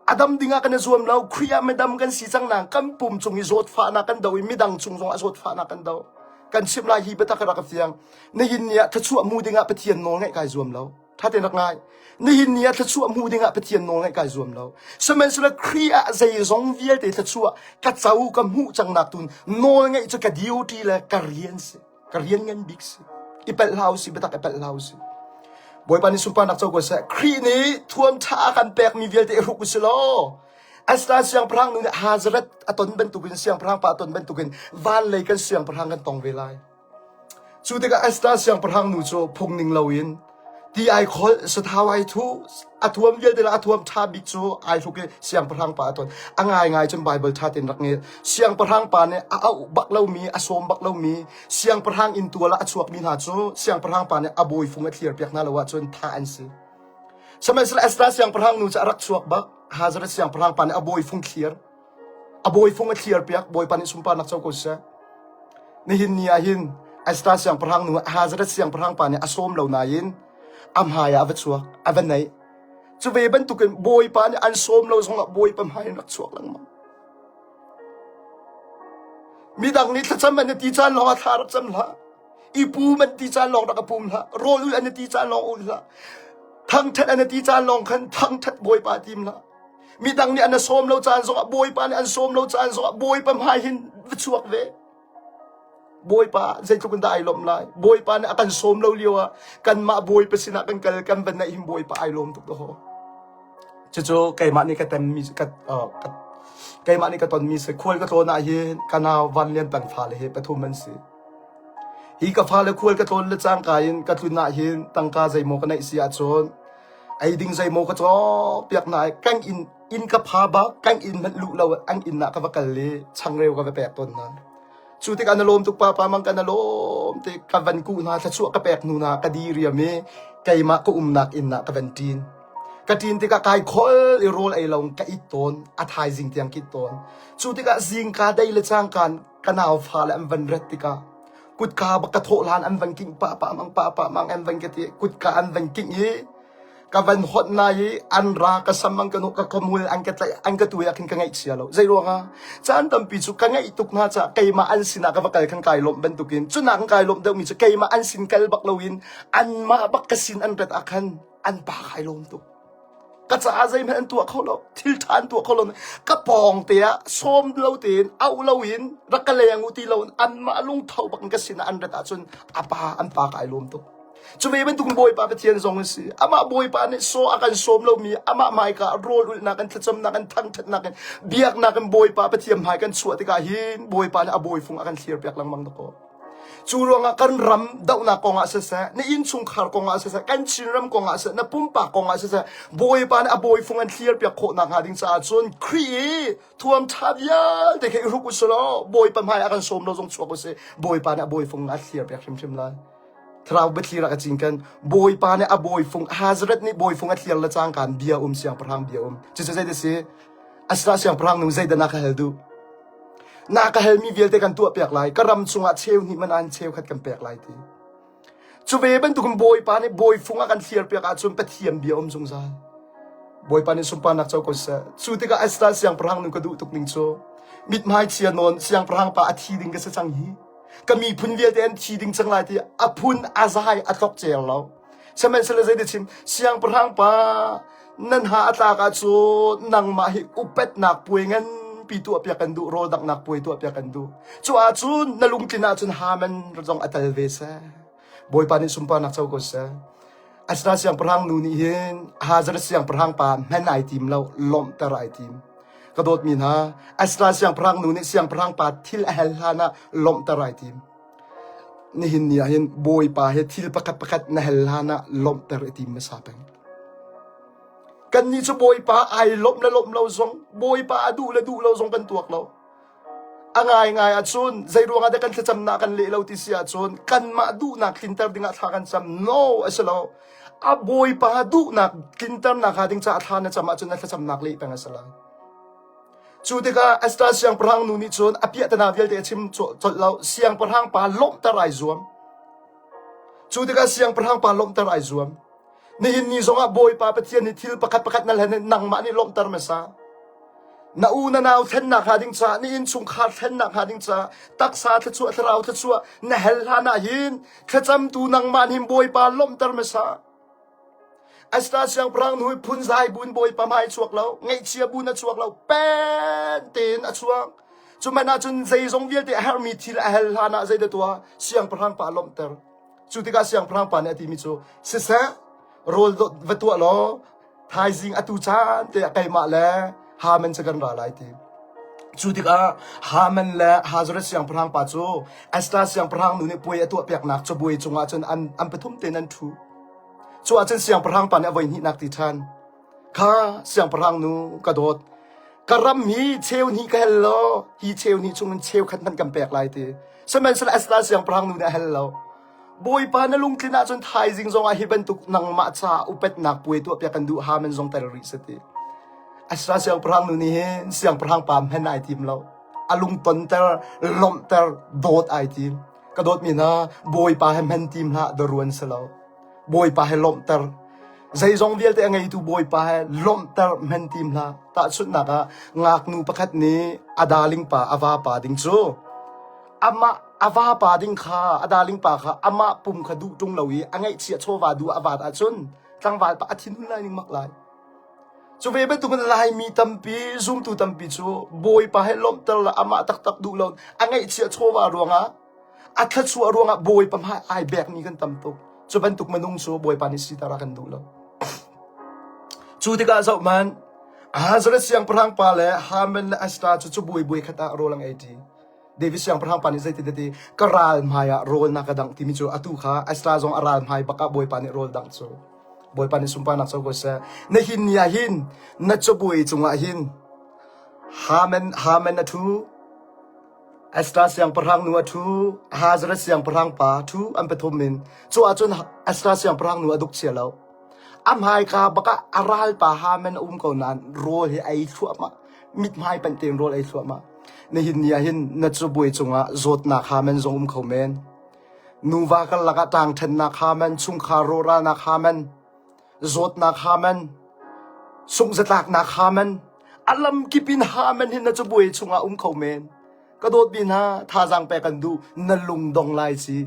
A dam dingah kan i zuam lo. Khrih ah midam kan si cang nain kan pum cung i zawtfahnak kan doh i midang cung zong ah zawtfahnak kan doh. Kan chimh lai hi biatak ka rak fiang. Nihin ni ah thluachuah hmu dingah Pathian nawl ngaih kai zuam lo. Ṭha tein rak ngai. Nihin ni ah thluachuah hmu dingah Pathian nawl ngaih kai zuam lo. Sihmanhsehlaw Khrih ah zeizong vialte thluachuah ka co ka hmuh cangnak tun nawl ngaih cu ka duty le ka rian si. Ka rian ngan bik si. I palh hlah usih, biatak i palh hlah usih. Bawipa nih sunparnak co ko seh. Khrih nih thuam ṭha a kan pekmi vialte i hruk usih law Esther siangpahrang nu nih Hazaret a ton bantukin siangpahrang pa a ton bantukin van lei kan siangpahrang kan tong ve lai. Cu tikah Esther siangpahrang nu cu phung ning loin ti ai kholh, sathau ai thuh, a thuam vialte le a thuam ṭha bik cu ai hruk i siangpahrang pa a ton. A ngaingai cun Baibal ṭha tein rak ngel. Siangpahrang pa nih a auh bak lomi, a sawm bak lomi, siangpahrang inntual ah a chuakmi hna cu siangpahrang pa nih a bawifung a thlir piak hna lo ahcun thah an si. Sihmanhsehlaw Esther siangpahrang nu cu a rak chuak bak. Hazaret siangpahrang pa nih a bawifung thlir. A bawifung a thliarpiak, Bawipa nih sunparnak co ko seh. Nihin ni ah hin Esther siangpahrang nu Hazaret siangpahrang pa nih a sawm lo nain a hmai ah a va chuak, a va naih. Cu ve bantukin Bawipa nih an sawm lo zongah Bawipa hmai in rak chuak lengmang. Midang nih thlacam an ti caan lawng ah thla rak cam hlah. I pum an ti caan lawng rak a pum hlah. Rawl ul an ti caan lawng ul hlah. Thangṭhat an ti caan lawng khan thangṭhat Bawipa tim hlah. Midang nih an na sawm lo caan zongah Bawipa nih an sawm lo caan zongah Bawipa hmai hin va chuak ve. Bawipa zeitluk in dah ai lawmh lai. Bawipa nih a kan sawm lo lio ah kanmah Bawipa sinah kan kal kan va naih hin Bawipa ai lawm tuk dahawh. Cucu keimah nih ka temmi ka, uh, ka keimah nih ka tonmi si khual ka tlawn ah hin ka nau Van Lian Peng fale hi pathum an si. Hi ka fale khual ka tlawn le cangka in ka tlun ah hin tangka zeimaw ka neih si ahcun Ei ding zeimaw ka cawk piak na kan inn inn ka pha bak kan inn hmanh luh lo an inn ah ka va kal i changreu ka va pek tawn hna. Cu tikah na lawm tuk papa mang ka na lawm ti ka van kuh hna thluachuah ka pek hnu hna ka di riam i keimah ka umnak inn ah ka van ṭin. Ka ṭin tikah kai khol i rawl ei lo ka it tawn a thaizing tiang kit tawn. Cu tikah zingka dei le cangkan ka nau fale an van ret tikah kutka bak ka thawh hlan an van kingh pah pah mang pah pah mang an van ka ti kutka an van kingh i ka van hot na i an ra ka sam an ka nawh ka kamul an ka tlaih an ka tuai ah khin ka ngaihchia lo zei ruangah caan tampi cu ka ngaih tuk hna caah keimah an sinah ka va kal khan kai lawmh bantukin cunak kan kai lawmh deuhmi cu keimah an sin kal bak loin anmah bak ka sin an rat ah khan an pa kai lawm tuk Ka caah zeihmanh an tuah kho lo. Thil ṭha an tuah kho lo. Ka pawng te ah sawm lo tein, auh loin, rak ka leng u ti loin anmah lungtho bak in ka sinah an rat ahcun a pa an pa ka ai lawm tuk. Cu ve bantuk Bawipa Pathian zong a si. Amah Bawipa nih saw a kan sawm lomi, amah hmaika ah rawl ulhnak in, thlacamnak in, thangṭhatnak in, biaknak in Bawipa Pathian hmai kan chuah tikah hin Bawipa nih a bawifung a kan thlir piak lengmang dakaw. Cu ruangah kan ram dohnak kongah siseh, na innchungkhar kongah siseh, kan Chinram kongah siseh, na pumpak kongah siseh, Bawipa nih a bawifung an thlir piak khawh nakhnga ding caah cun Khrih i thuam ṭha vialte kha i hruk usih law Bawipa hmai ah kan sawm lo zong chuak usih. Bawipa nih a bawifung a thlir piak hrimhrim lai. Thlarau biathlir ah ka cinken. Bawipa nih a bawifung, Hazareth nih bawifung a thlir le cangka in bia um, siangpahrang bia um. Cucu zei ti si? Asra siangpahrang nu zeidah na ka hal duh? Na ka halmi vialte kan tuahpiak lai. Ka ram chungah cheu hnih man an cheu khat kan pek lai ti. Cu ve bantukin Bawipa nih bawifung a kan thliarpiak ahcun Pathian bia um zungzal. Bawipa nih sunparnak co ko seh. Cu tikah Esther siangpahrang nu ka duh tuk ning cu mithmai chia nawn siangpahrang pa a thi ding ka si cang hi. Ka miphun vialte an thi ding cang lai ti a phun a zai a tlok cer lo. Sihmanhsehlaw zei ti chim siangpahrang pa nan ha a tlak ahcun nangmah hi upatnak puai nganpi tuahpiak kan duh rawl danghnak puai tuahpiak kan duh. Cu ahcun na lungtlin ahcun Haman zong a tel ve seh. Bawipa nih sunparnak co ko seh. Asina siangpahrang nu nih hin Hazar siangpahrang pa hman ai tim lo, lawmhter ai tim. Ka dawtmi hna, Asina siangpahrang nu nih siangpahrang pa thil a hel hlan ah lawmhter ai tim. Nihin ni ah hin Bawipa he thil pakhat pakhat na hel hlan ah lawmhter i tim hmasa peng. Kannih cu Bawipa ai lawmh le lawmh lo zong, Bawipa a duh le duh lo zong kan tuak lo. A ngaingai ahcun zei ruangah dah kan thlacamnak kan leh lo ti si ahcun kanmah duhnak tlinter dingah thla kan cam. No, a si lo. A Bawipa duhnak tlinternak hnga ding caah thla na cam ahcun na thlacamnak leh peng a si lai. Cu tikah Esther siangpahrang nu nih cun a piahtana vialte a chim colh lo. Siangpahrang pa lawmhter ai zuam. Cu tikah siangpahrang pa lawmhter ai zuam. Nihin ni zongah Bawipa Pathian nih thil pakhat pakhat na hlen nangmah nih lawmhter hmasa. Na u na nau thlennak hnga ding caah, na innchungkhar thlennak hnga ding caah, taksa thluachuah, thlarau thluachuah na hel hlan ah hin thlacamtu nangmah nih Bawipa lawmhter hmasa. Esther siangpahrang nu hi phunzai buin Bawipa hmai a chuak lo, ngaihchia buin a chuak lo, pen tein a chuak. Cu hmanh ahcun zeizong vialte a herhmi thil a hel hlan ah zeidah tuah? Siangpahrang pa a lawmhter. Cu tikah siangpahrang pa nih a timi cu, siseh, rawl va tuah law thaizing atu caan te ah keimah le Haman cu kan ra lai ti. Cu tikah Haman le Hazareth siangpahrang pa cu Esther siangpahrang nu nih puai a tuahpiaknak cabuai cungah cun an, an pathum tein an ṭhu. Cu ahcun siangpahrang pa nih a voihnihnak ti ṭhan. Kha siangpahrang nu ka dawt. Ka ram hi cheu hnih ka hel law hi cheu hnih chungin cheu khat hmanh kan pek lai ti. Sihmanhsehlaw Esther siangpahrang nu nih a hel lo. Bawipa na lungtlin ahcun thaizing zongah hi bantuk nangmah caah upatnak puai tuahpiak kan duh Haman zong tel rih sati. Esther siangpahrang nu nih hin siangpahrang pa hman ai tim lo. A lungtonter, lawmhter, dawt ai tim. Ka dawtmi hna, Bawipa he hman tim hlah, daruan si lo. Bawipa he lawmhter. Zeizong vialte a ngeitu Bawipa he lawmhter hman tim hlah. Tahchunhnak ah, ngaknu pakhat nih a darling pa, a vapa ding cu amah a vapa ding kha, a darling pa kha amah pum kha duh ṭung lo i a ngeihchiah chawva duh a vat ahcun tlangval pa a thinhun lai ning mak lai. Cu ve bantukin Laimi tampi, zumtu tampi cu Bawipa he lawmhter le amah taktak duh lo a ngeihchiah chawva ruangah a thluachuah ruangah Bawipa hmai ai bekmi kan tam tuk. Cu bantuk minung cu Bawipa nih siter a kan duh lo. Cu tikah zoh hmanh, Ahasuerus siangpahrang pa le Haman le Esther cu cabuai buai khat ah rawl an ei ṭi. David siangpahrang pa nih zeitin a ti? Ka ral hmai ah rawl na ka dangh timi cu atu kha Esther zong a ral hmai bak ah Bawipa nih rawl dangh cu. Bawipa nih sunparnak co ko seh. Na hin ni ah hin na cabuai cungah hin Haman Haman a ṭhu, Esther siangpahrang nu a ṭhu, Ahasuerus siangpahrang pa a ṭhu, an pathum in. Cu ahcun Esther siangpahrang nu a duk chia lo. A hmaika bak ah a ralpa Haman a um ko nain rawl hi ei thluahmah. Mithmai panh tein rawl ei thluahmah. Nihin ni ah hin na cabuai cungah zawtnak Haman zong um kho men. Nuva karlak ah ṭangṭhennak Haman, chungkhar rawhralnak Haman, zawtnak Haman, sunghzatlaknak Haman, a lamkip in Haman hi na cabuai chungah um kho men. Ka dawtmi hna, thazaang pek kan duh, na lungdong lai ci.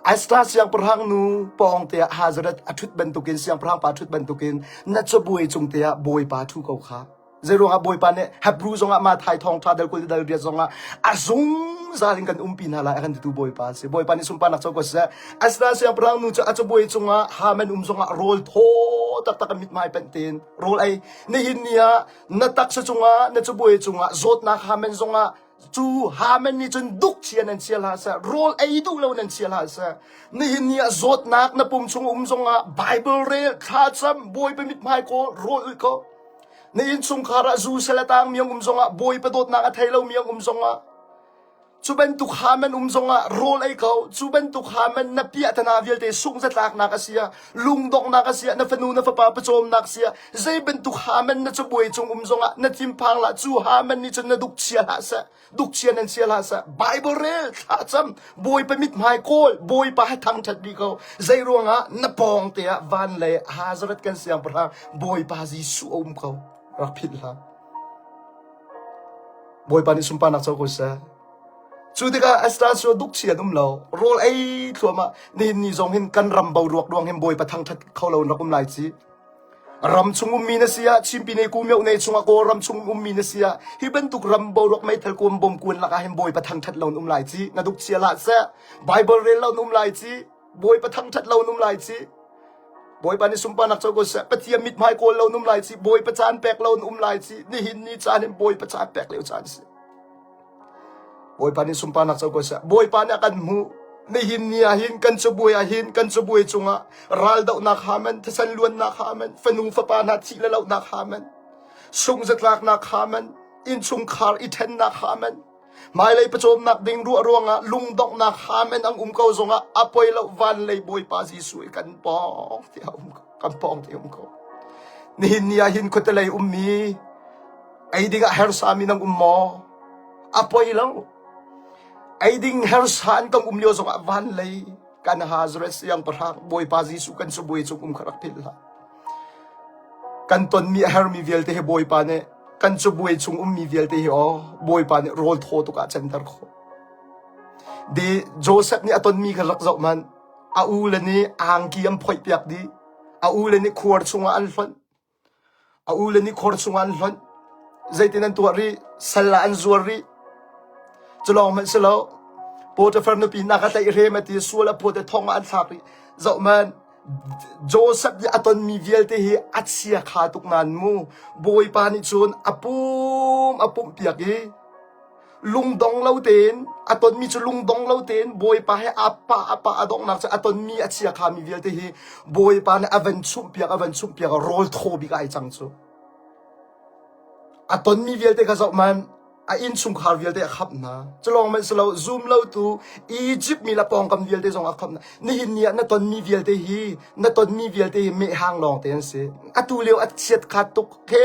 Esther siangpahrang nu pawng te ah Hazareth a ṭhut bantukin siangpahrang pa ṭhut bantukin na cabuai cung te ah Bawipa ṭhu ko kha. Zeiruangah Bawipa nih Hebrew zongah Mathai thawngṭha dal 20 dal riat zongah a zungzal in kan umpi hna lai a kan titu Bawipa a si. Bawipa nih sunparnak co ko seh. Asinain siangpahrang nu cu a cabuai cungah Haman um zongah rawl thaw taktak a mithmai panh tein rawl ei. Nihin ni ah na taksa cungah na cabuai cungah zawtnak Haman zongah Cu Haman nih cun duk chia nan chia hlah seh, rawl ei duh lo nan chia hlah seh. Nihin ni ah zawtnak na pum chung um zongah Bible rel, thlacam, Bawipa mithmai kawl, rawl ulh ko. Na innchungkhar ah zu sal a tang mi um zongah Bawipa dawtnak a thei lo mi um zongah cu bantuk Haman um zongah rawl ei ko. Cu bantuk Haman na piahtana vialte sungzatlaknak a si ah, lungdonghnak a si ah, na fanu na fapa pawcawmnak si ah, zei bantuk Haman na cabuai cung um zongah na thinphang lah cu Haman nih cun na duk chia hlah seh. Duk chia nan chia hlah seh. Bible rel thlacam Bawipa mithmai kawl Bawipa he thangṭhat rih ko. Zei ruangah na pawng te ah van lei Hazareth kan siangpahrang Bawipa Jesuh a um ko. Rak philh hlah. Bawipa nih sunparnak co ko seh. Cu tikah Esther cu duk chi an um lo. Rawl ei thluahmah. Nihin ni zong hin kan ram boruak ruang hin Bawipa thangṭhat kho lo in rak um lai ci. Ram chung ummi na si ah Chinpine Kumyo ne chungah Kawlram chung ummi na si ah hi bantuk ram boruak meithal kuam bom kuan lakah hin Bawipa thangṭhat lo um lai ci na duk chia hlah seh Bible rel lo um lai ci Bawipa thangṭhat lo um lai ci Bawipa nih sunparnak co ko seh Pathian mithmai kawl lo um lai ci Bawipa caan pek lo um lai ci nihin ni caan hin Bawipa caan pek lio caan si Bawipa nih sunparnak co ko seh. Bawipa nih a kan hmuh. Nihin ni ah hin kan cabuai ah hin kan cabuai cungah raldohnak haman, thisen luannak haman, fanu fapa hna thih le lohnak haman, sungzatlaknak haman, innchungkhar i ṭhennak haman, hmailei pawcawmnak ding ruah ruangah lungdonghnak haman ang um ko zongah a poi lo van lei Bawipa Jesuh i kan pawng te a um ko kan pawng te um ko. Nihin ni ah hin khuatelei ummi Ei ding ah hersami nang um maw? A poi lo. Ei ding hersa an kan um lio zongah van lei kan Hazret siangpahrang Bawipa Jesuh kan cabuai cung um kha rak philh hlah. Kan tonmi a hermi vialte hi Bawipa nih kan cabuai chung ummi vialte hi aw Bawipa nih rawl thaw tuk ah canter khawh. Di Joseph nih a tonmi kha rak zoh hmanh. A u le nih angki an phoih piak dih. A u le nih khuar chungah an hlonh. A ule nih khor chungah an hlonh. Zeitin an tuah rih? Sal ah an zuar rih. Cu lawng hmanh si lo. Potiphar nupi hna kha tlaih hrem a ti, sual a phawt i thong ah an thlak rih. Zohhmanh, Joseph nih a tonmi vialte hi a chia kha tuk nain mu Bawipa nih cun a pum a pumhpiak i lungdong lo tein a tonmi cu lungdong lo tein Bawipa he a pa a pa a donghnak cu a tonmi a chia khami vialte hi Bawipa nih a van chumhpiak a van chumhpiak rawl thaw bik ai cang cu a tonmi vialte kha zoh man a innchungkhar vialte a khamh hna cu lawng man si lo zum lo tu Egypt mi le pawngkam vialte zong a khamh hna nihin ni ah na tonmi vialte hi na tonmi vialte hi mehhang lawng te an si atu lio a chiat kha tuk he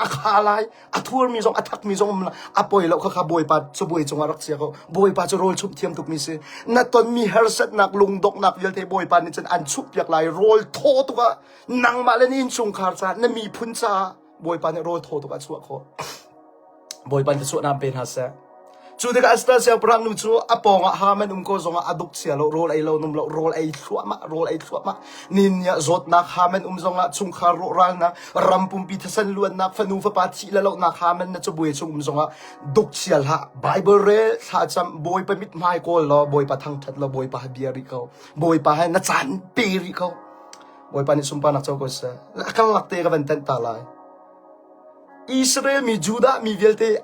a kha lai a thurmi zong a thakmi zong um a poi lo kha kha bawipa cabuai cungah rak chia ko bawipa cu rawl chumh thiam tukmi si na tonmi harsatnak lungdonghnak vialte bawipa nih cun an chumh piak lai rawl thaw tuk ah nangmah le na innchungkhar caah na miphun caah bawipa nih rawl thaw tuk ah chuah khawh bawipa nih chuahnak pe hna seh Cu tikah Esther siangpahrang nu cu a pawngah Haman um ko zongah a duk chia lo, rawl ei lo num lo, rawl ei thluahmah, rawl ei thluahmah. Nin ni ah zawtnak Haman um zongah chungkhar rawhralnak, ram pumpi thisen luannak, fanu fapa thih le lohnak Haman na cabuai chung um zongah duk chia hlah. Bible rel, thlacam, Bawipa mithmai kawl law, Bawipa thangṭhat law, Bawipa he bia rih ko. Bawipa he na caan pe rih ko. Bawipa nih sunparnak co ko seh. A karlak te ka van tenh ta lai. Israel mi Judah mi vialte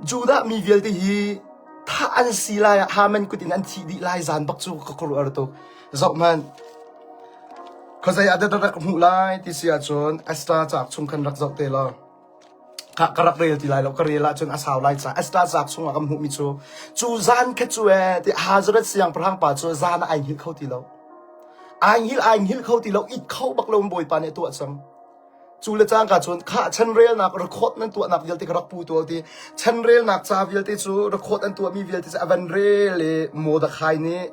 Judah mi vialte hi thah an si lai ah Haman kut in an thih dih lai zan bak cu ka khuaruah tuk. Zoh hmanh. Khuazei ah dah rak hmuh lai ti si ahcun Esther cauk chung khan rak zoh te law. Ka ka rak rel ti lai lo ka rel ahcun a sau lai ca Esther cauk chung ah kan hmuhmi cu cu zan kha cu ee ti Hazareth siangpahrang pa cu zan ah ai hngilh kho ti lo. Ai hngilh ai hngilh kho ti lo it kho bak lo in Bawipa nih a tuah cang. Cu le cangka cun khah chanrelnak record nan tuahnak vialte ka rak pu tuah ti chanrelnak ca vialte cu record an tuahmi vialte cu a van rel i Mordecai nih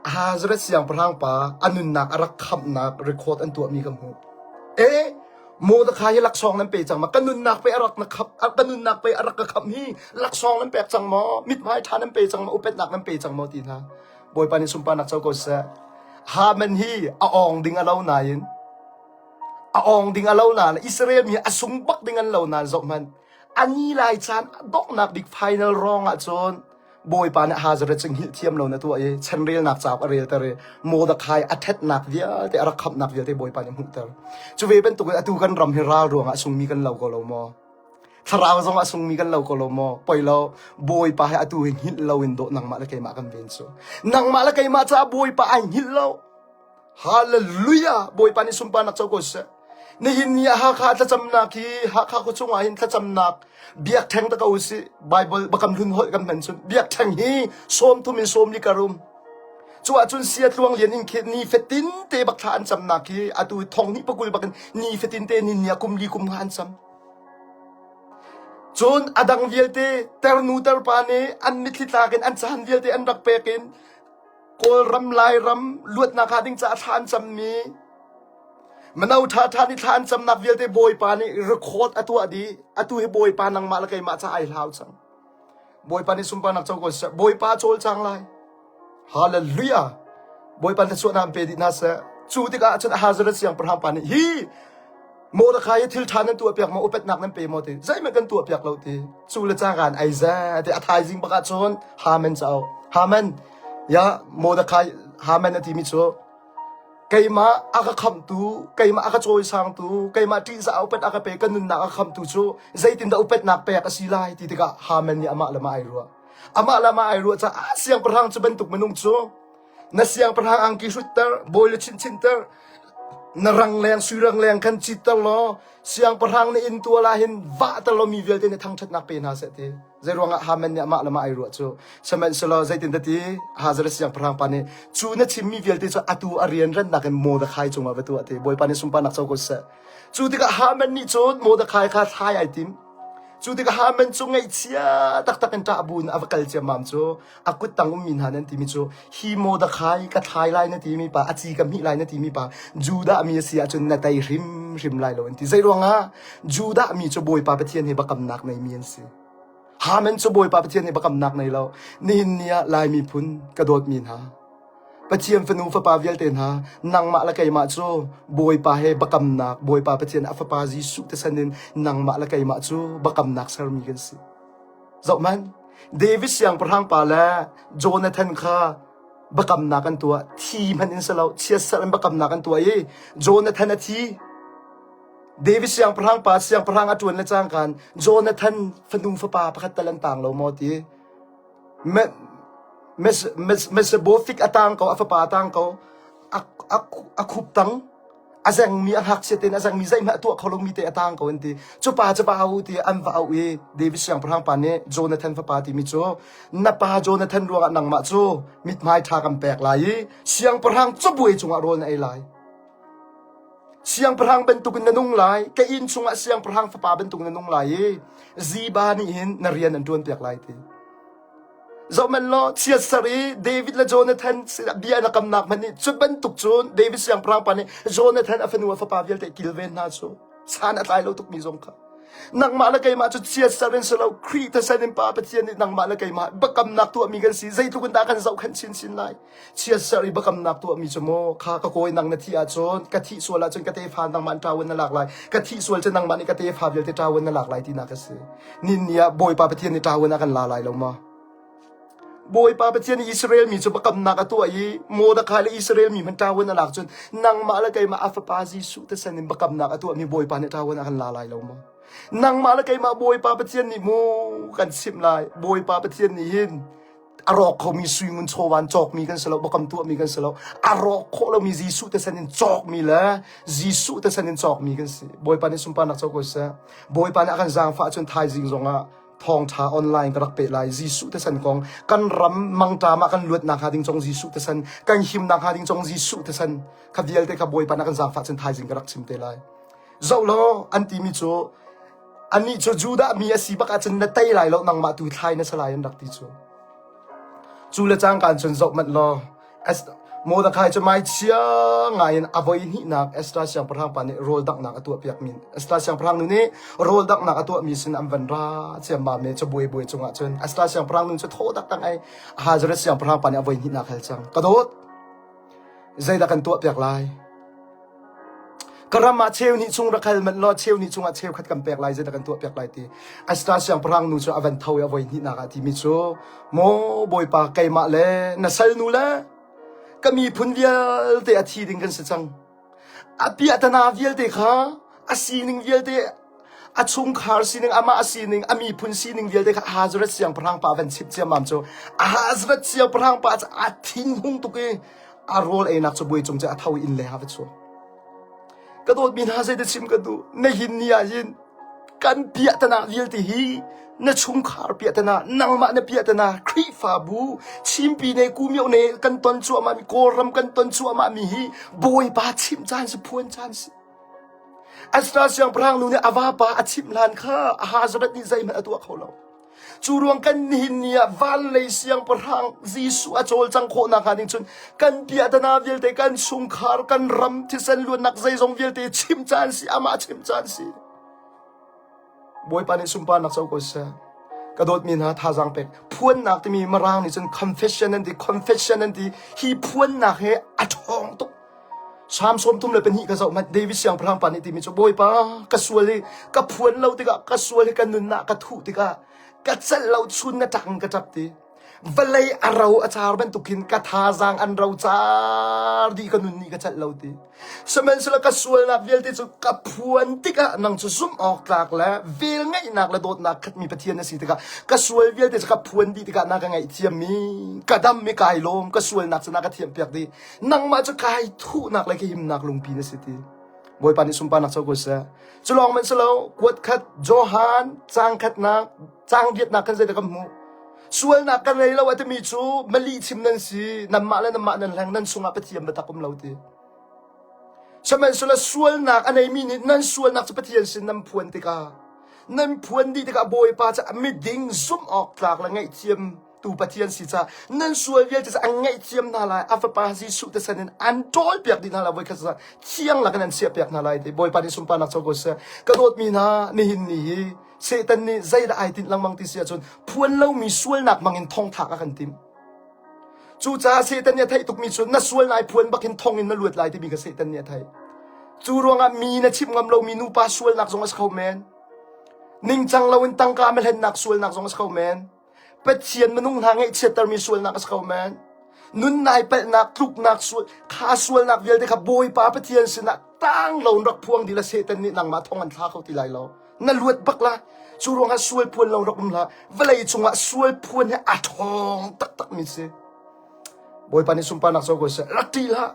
Ahasuerus siangpahrang pa a nunnak a rak khamhnak record an tuahmi ka hmuh. E Mordecai hi laksawng nan pe cang ma? Ka nunnak pe a rak na khamh ka nunnak pe a rak ka khamh hi laksawng nan pek cang maw? Mithmai ṭha nan pe cang maw? Upatnak nan pe cang maw ti hna. Bawipa nih sunparnak co ko seh. Haman hi a awng ding a lo nain A awng ding a lo nain Israel mi a sung bak ding an lo nain zoh hmanh. Ani lai caan a donghnak bik final rong ah cun Bawipa nih Hazareth cu hngilh thiam lo na tuah i chanrelnak cauk a relter i Mordecai a ṭhatnak vialte a rak khamhnak vialte Bawipa nih a hmuhter. Cu ve bantukin atu kan ram hi ral ruangah a sungmi kan lo ko lo maw? Thlarau zong a sungmi kan lo ko lo maw? Poi lo. Bawipa he atu hi hngilh lo in dawh nangmah le keimah kan ven cu. Nangmah le keimah caah Bawipa ai hngilh lo. Hallelujah! Bawipa nih sunparnak co ko seh. Nihin ni ah Hakha thlacamnak hi Hakha khua chungah hin thlacamnak biakṭheng ta ko usih. Bible bakam hlun holh kan hman cun biakṭheng hi 30 in 40 kar um. Cu ahcun sia tluang lian in khi ni fatin te bak thla an camnak hi atu thong hnih pakul bakin ni fatin te ni nia kum li kum nga an cam. Cun a dang vialte ternu terpa nih an mitthli tlak in an caan vialte an rak pek in Kawlram Lairam luatnak hnga ding caah thla an cammi mino ṭhaṭha nih thla an camnak vialte Bawipa nih record a tuah dih. Atu hi Bawipa nangmah le keimah caah ai hlau cang. Bawipa nih sunparnak co ko seh. Bawipa cawlcang lai. Hallelujah. Bawipa thluachuahnak an pe dih hna seh. Cu tikah cun Ahasuerus siangpahrang pa nih hi Mordecai hi thil ṭha nan tuah piak maw upatnak nan pe maw ti zeihmanh kan tuah piak lo ti cu le cangkan ai za ti a thaizing bak ah cun Haman ca Haman ya Mordecai Haman a timi cu keimah a ka khamhtu keimah a ka cawisangtu keimah ṭihzah upat a ka pe ka nunnak a khamhtu cu zeitindah upatnak pek a si lai ti tikah Haman nih amah le mah ai ruah amah le mah ai ruah caah siangpahrang cu bantuk minung cu na siangpahrang angki hrutter bawi le chinchinter na rangleng sui rangleng khan citter law siangpahrang na inn tual ah hin vahter law mi vialte nih thangṭhatnak pe hna seh ti Zeiruangah Haman nih amah le mah ai ruah cu? Sihmanhsehlaw zeitindah ti Ahasuerus siangpahrang pa nih cu na chimmi vialte cu atu a rianrannak in Mordecai cungah va tuah ti. Bawipa nih sunparnak co ko seh. Cu tikah Haman nih cun Mordecai kha thlai ai tim. Cu tikah Haman cu ngaihchia taktak in ṭah bu in a va kal ciammam cu a kut tang ummi hna nan timi cu hi Mordecai ka thlai lai na timi pa a ci ka hmih lai na timi pa Judah mi a si ahcun na tei hrimhrim lai lo an ti. Zeiruangah Judah mi cu Bawipa Pathian he bakamnak neimi an si. Haman cu Bawipa Pathian he bakamnak nei lo. Nihin ni ah Lai miphun ka dawtmi hna, Pathian fanu fapa vialte hna, nangmah le keimah cu Bawipa he bakamnak, Bawipa Pathian a fapa Jesuh thisen in nangmah le keimah cu bakamnak sermi kan si. Zohhmanh, David siangpahrang pa le Jonathan kha bakamnak an tuah. Thi hmanh in si lo, chiatserh in bakamnak an tuah i Jonathan a thi. David siangpahrang pa siangpahrang a ṭuan le cangkaan Jonathan fanu fapa pakhat tal an tang lo maw ti. Mesebofik a tang ko, a fapa a tang ko, a, a, a khup tang, a zengmi a ngakchia tein a zengmi zeihmanh a tuah kho lomi te a tang ko an ti. Cu pa cu va au ti an va auh i David siangpahrang pa nih Jonathan fapa timi cu na pa Jonathan ruangah nangmah cu mithmai ṭha kan pek lai i siangpahrang cabuai cungah rawl na ei lai. Siangpahrang bantukin na nung lai, ka inn chungah siangpahrang fapa bantukin na nung lai i Ziba nih hin na rian an ṭuanpiak lai ti. Zohhmanh law, chiatser i David le Jonathan bia na kamnak hmanh nih cu bantuk cun David siangpahrang pa nih Jonathan a fanu a fapa vialte kilven hna cu san a tlai lo tukmi zong kha. Nangmah le keimah cu chiatser in si lo, Khrih thisen in Pa Pathian nih nangmah le keimah biakamnak tuahmi kan si. Zeitluk in dah kan zohkhenh chinchin lai. Chiatserh i biakamnak tuahmi cu maw kha ka kawi nang na thih ahcun ka thih sual ahcun ka tefa nangmah in ṭawan na lak lai ka thih sual cu nangmah nih ka tefa vialte ṭawan na lak lai tinak a si nin ni ah Bawipa Pathian nih ṭawan a kan la lai lo maw Bawipa Pathian nih Israel mi cu biakamnak a tuah i Mordecai le Israel mi hmanh ṭawan a lak cun nangmah le keimah a fapa Jesuh thisen in biakamnak a tuahmi Bawipa nih ṭawan a kan la lai lo maw nangmah le keimah Bawipa Pathian nih mu kan chimh lai Bawipa Pathian nih hin a rawk khomi suingun chawvan cawkmi kan si lo bakam tuahmi kan si lo a rawk khawh lomi Jesuh te san in cawkmi le Jesuh te san in cawkmi kan si Bawipa nih sunparnak co ko seh Bawipa nih a kan zaangfah cun thaizing zongah thawngtha online ka rak pe lai Jesuh te san kong kan ram mangṭam ah kan luatnak hnga ding cong Jesuh te san kan himnak hnga ding cong Jesuh te san kha vialte kha Bawipa nih a kan zaangfah cun thaizing ka rak chim te lai zoh law an timi cu anih cu Judah mi a si bak ahcun na tei lai lo nangmah tu thlai na si lai an rak ti cu cu le cangkaan cun zoh manh law Mordecai cu maichia ngai in a voi hnihnak Esther siangpahrang pa nih rawl danghnak a tuah piakmi Esther siangpahrang nu nih rawl danghnak a tuahmi sin an van ra ciammam i cabuai buai cungah cun Esther siangpahrang nu cu thaw taktak ai Ahasuerus siangpahrang pa nih a voi hnihnak hal cang ka dawt zeidah kan tuah piak lai Ka ram ah cheu hnih chung rak hal manh law cheu hnih chungah cheukhat kan pek lai zeidah kan tuah piak lai ti. Esther siangpahrang nu cu a van tho i a voi hnihnak ah timi cu maw Bawipa keimah le na salnu le ka miphun vialte a thi ding kan si cang. A piahtana vialte kha a sining vialte. A chungkhar sining, amah sining, a miphun sining vialte kha Ahasuerus siangpahrang pa van chimh ciammam cu Ahasuerus siangpahrang pa cu a thinhung tuk i a rawl einak cabuai cung cu a tho i inn leng ah va chuak. Ka dawtmi hna zeidah chim ka duh? Nihin ni ah hin kan piahtana vialte hi na chungkhar piahtana, nangmah na piahtana, Khrihfabu, Chinpi ne Kumio ne kan ton cuahmah mi, Kawlram kan ton cuahmah mi hi Bawipa chimh caan si, phuan caan si. Ezra siangpahrang nu nih a vapa a chimh hlan kha Ahasuerus nih zeihmanh a tuah kho lo. Cu ruang kan nihin ni ah van lei siangpahrang Jesuh a cawlcang khawhnak hnga ding cun kan piahtana vialte, kan chungkhar, kan ram thisen luannak zeizong vialte chim caan si, amah chim caan si. Bawipa nih sunparnak co ko seh. Ka dawtmi hna thazaang pek. Phuannak timi Mirang nih cun confession an ti, confession an ti. Hi phuannak he a ṭhawng tuk. Psalm 32 ka zoh hmanh David siangpahrang pa nih timi cu Bawipa ka sual i ka phuan lo tikah ka sual i ka nunnak ka thuh tikah ka celh lo chun na ṭang ka ṭap ti vawlei a ro a car bantukin ka thazaang an ro car dih ka nun nih ka celh lo ti sihmanhsehlaw ka sualnak vialte cu ka phuan tikah nang cu zumh awk tlak le vel ngeihnak le dawtnak khatmi Pathian na si tikah ka sual vialte cu ka phuan dih tikah na ka ngaihthiammi ka dam i kai lawm ka sualnak cu na ka thiampiak dih nangmah cu kai thuhnak le ka himnak lungpi na si ti Bawipa nih sunparnak co ko seh cu lawng man si lo kuat khat Johan cang khatnak cang viatnak kan zeidah kan hmuh sualnak kan ngei lo a timi cu mali chim nan si nanmah le nanmah nan hleng nan chungah Pathian biatak um lo ti sihmanhsehlaw sualnak a neimi nih nan sualnak cu Pathian sin nan phuan tikah nan phuan dih tikah Bawipa cu miding zumh awk tlak le ngaihthiam tu Pathian si ca nan sual vialte cu an ngaihthiam hna lai a fapa Jesuh te san in an ṭawl piak dih hna lai voikhat sa thiang lakin an chiah piak hna lai ti Bawipa nih sunparnak co ko seh ka dawtmi hna nihin ni hi Satan nih zeidah ai tinh lengmang ti si ahcun phuan lomi sualnak hmangin thongthlak a kan timh Cucaah Satan nih a theih tukmi cu na sual nai phuan bak hin thong in na luat lai timi kha Satan nih a theih. Cu ruangah mi na chimh ngam lomi nupa sualnak zong a si kho men. Ningcang loin tangka mehlennak sualnak zong a si kho men. Pathian minung hna ngaihchiattermi sualnak a si kho men. Nun nai palhnak, tluknak sual, kha sualnak vialte kha Bawipa Pathian sinah tang lo in rak phuang dih la Satan nih nangmah thong an thla kho ti lai lo. Na luat bak la. Cu ruangah sual phuan lo rak um hlah. Vawlei cungah sual phuan hi a ṭhawng taktakmi si. Bawipa nih sunparnak co ko seh. Rak ṭih hlah.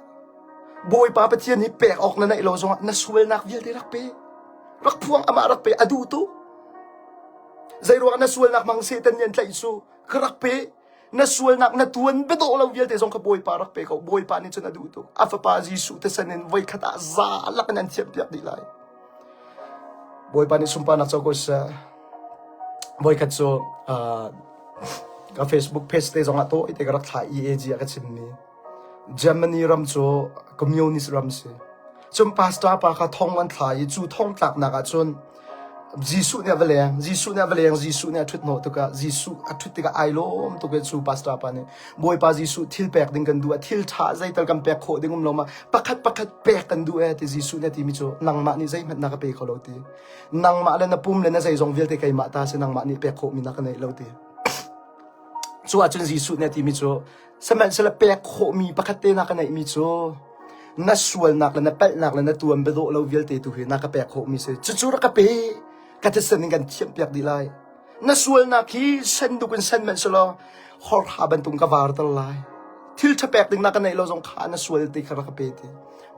Bawipa Pathian hi pek awk na neih lo zongah na sualnak vialte rak pe. Rak phuang amah rak pe a duh tu. Zeiruang na sualnak hmang Satan nih an tlaih cu ka rak pe. Na sualnak na tuan biadawh lo vialte zong kha Bawipa rak pe ko. Bawipa nih cun a duh tuk. A fapa Jesuh thisen in voikhat ah za lak in an thiampiak dih lai. Bawipa nih sunparnak co ko seh. Voikhat cu uh, ka Facebook page te zongah tawi te ka rak thlah EAG a ka chimmi. Germany ram cu communist ram si. Cun pastor pa kha thong an thla i cu thong tlaknak ah cun Jesuh nih a va leng, Jesuh nih a va leng, Jesuh nih a ṭhut hnawh tikah Jesuh a ṭhut tikah ai lawm tuk i cu pastor pa nih Bawipa Jesuh thil pek ding kan duh ah thil ṭha zeital kan pek khawh ding um lo ma pakhat pakhat pek kan duh ee ti Jesuh nih a timi cu nangmah nih zeihmanh na ka pe kho lo ti nangmah le na pum le na zeizong vialte keimah ta si nangmah nih pek khawhmi na ka neih lo ti cu ahcun Jesuh nih a timi cu Sihmanhsehlaw pek khawhmi pakhat te na ka neihmi cu na sualnak le na palhnak le na tuan biadawh lo vialte tu hi na ka pek khawhmi si. Cucu rak ka pe, ka thisen in kan thianhpiak dih lai. Na sualnak hi senduk in sen hmanh selaw horha bantuk ka varter lai. Thil ṭha pek ding na ka neih lo zong kha na sual ti kha rak ka pe ti.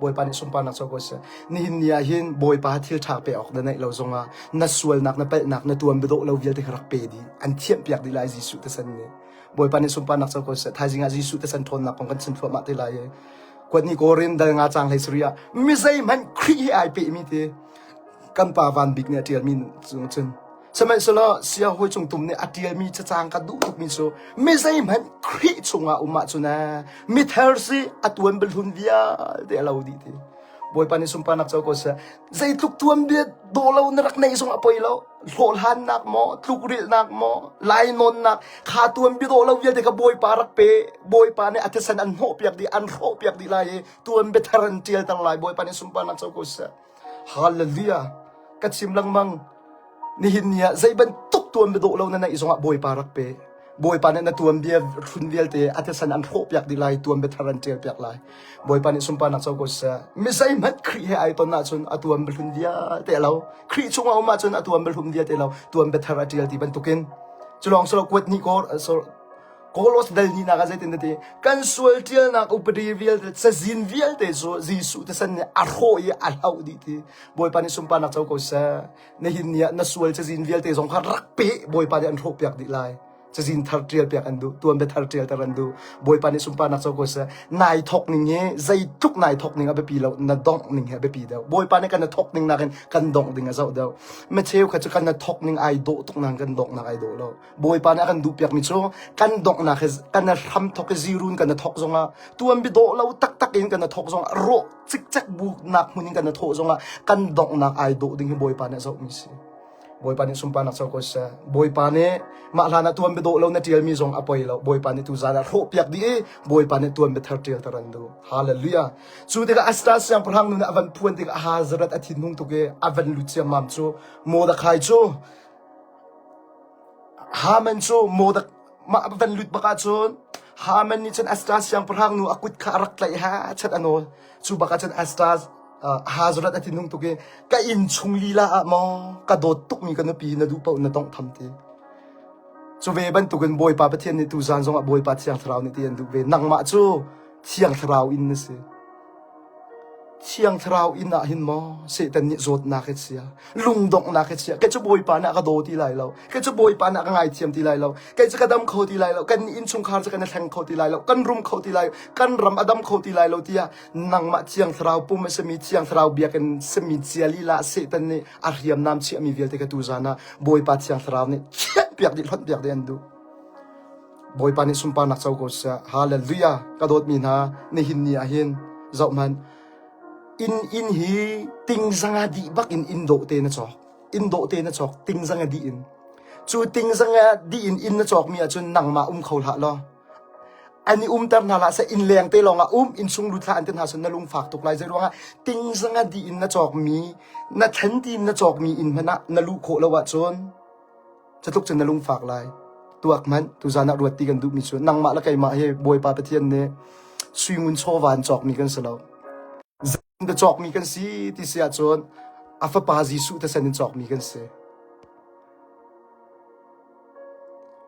Bawipa nih sunparnak co ko seh. Nihin ni ah hin Bawipa thil ṭha pe awk na neih lo zongah na sualnak, na palhnak, na tuan biadawh lo vialte kha rak pe dih. An thianhpiak dih lai Jesuh thisen nih. Bawipa nih sunparnak co ko seh. Thaizing ah Jesuh thisen ṭhawnnak kong kan chim thluahmah te lai i kuat ni Korin dal nga cang hlei sarih ah mi zeihmanh Khrih he ai pehmi ti kan pa Van Bik nih a ṭialmi cung cun sihmanhsehlaw sia hawi cung tum nih a ṭialmi cacang ka duh tukmi cu mi zeihmanh Khrih chungah um ahcun ee mithar si a tuan biahlun vialte a lo dih ti Bawipa nih sunparnak co ko seh. Zeitluk tuanbia dawh lo na rak neih zong a poi lo. Hlawhhlannak maw, tlukrilhnak maw, lainawnnak, kha tuanbia dawh lo vialte kha Bawipa rak pe. Bawipa nih a thisen an hnawhpiak dih, an hrawhpiak dih lai i tuanbia thar an ṭialter lai. Bawipa nih sunparnak co ko seh. Hallelujah. Ka chim lengmang. Nihin ni ah zei bantuk tuanbia dawh lo na neih zongah Bawipa rak pe. Bawipa nih na tuanbia hlun vialte a thisen an hrawhpiak dih lai, tuanbia thar an ṭialpiak lai. Bawipa nih sunparnak co ko seh. Mi zeihmanh Khrih he ai ton ahcun a tuanbia hlun vialte a lo. Khrih chungah um ahcun a tuanbia hlun vialte lo, tuanbia thar a ṭial ti bantukin. Cu lawng si lo kuat hnih ko Kolos dal hnihnak ah zeitin na ti? Kan sual ṭialnak upadi vialte, cazin vialte cu Jesuh thisen nih a hrawh i a hloh dih ti. Bawipa nih sunparnak co ko seh. Nihin ni ah na sual cazin vialte zong kha rak pe Bawipa nih an hrawhpiak dih lai. Cazin thar ṭialpiak an duh, tuanbia thar ṭialter an duh. Bawipa nih sunparnak co ko seh. Nai thawk ning hi zeitluk nai thawk ning a biapi lo, na dongh ning hi a biapi deuh. Bawipa nih kan na thawk ning nakin kan dongh ding a zoh deuh. Micheu kha cu kan na thawk ning ai dawh tuk nain kan donghnak ai dawh lo. Bawipa nih a kan duhpiakmi cu kan donghnak hi kan hram thawk i zirun kan thawk zongah tuanbia dawh lo taktak in kan thawk zongah rawh cikcek bu nak hmun in kan thawh zongah kan donghnak ai dawh ding hi Bawipa nih a zohmi si. Bawipa nih sunparnak co ko seh. Bawipa nih mah hlan ah tuanbia dawh lo na ṭialmi zong a poi lo. Bawipa nih tuzaan ah hrawhpiak dih i Bawipa nih tuanbia thar ṭialter an duh. Hallelujah. Cu tikah Esther siangpahrang nu nih a van phuan tikah Hazaret a thinhung tuk i a van lut ciammam cu Mordecai cu Haman cu Mordecai mah van lut bak ahcun Haman nih cun Esther siangpahrang nu a kut kha a rak tlaih ha chat a nawl. Cu bak ahcun Esther Hazaret a thinhung tuk i ka inn chung lila ah maw ka dawt tukmi ka nupi na duh paoh na tawnghtham ti. Cu ve bantukin Bawipa Pathian nih tuzaan zongah Bawipa Thiang Thlarau nih ti an duh ve. Nangmah cu Thiang Thlarau inn na si. Thiang Thlarau inn ah hin maw Satan nih zawtnak hi chia, lungdonghnak hi chia. Kei cu Bawipa nih a ka daw ti lai lo. Kei cu Bawipa nih a ka ngaithiam ti lai lo. Kei cu ka dam kho ti lai lo. Kan innchungkhar cu kan i thleng kho ti lai lo. Kan rum kho ti lai lo. Kan ram a dam kho ti lai lo tiah nangmah Thiang Thlarau pum a simi Thiang Thlarau biakinn simi cia lila Satan nih a hriamnam chiahmi vialte ka tuzaan ah Bawipa Thiang Thlarau nih thianhpiak dih hlonhpiak dih an duh. Bawipa nih sunparnak co ko seh. Hallelujah. Ka dawtmi hna, nihin ni ah hin zoh hmanh. Inn inn hi tingzanga dih bak in inn dawh te na cawk. Inn dawh te na cawk tingzanga dih in. Cu tingzanga dih in inn na cawkmi ahcun nangmah um kho hlah law. An i umter hna hlah seh inn leng te lawng ah um inn chung lut hlah an ti hna cun na lungfak tuk lai. Zei ruangah tingzanga dih in na cawkmi na thlen tiin na cawkmi inn hmanh ah na luh khawh lo ahcun Cutluk cun na lungfak lai. Tuak hmanh tuzaan ah ruat ti kan duhmi cu nangmah le keimah hi Bawipa Pathian nih suingun chawva in cawkmi kan si lo. Zeitin dah cawkmi kan si ti si ahcun a fapa Jesuh thisen in cawkmi kan si.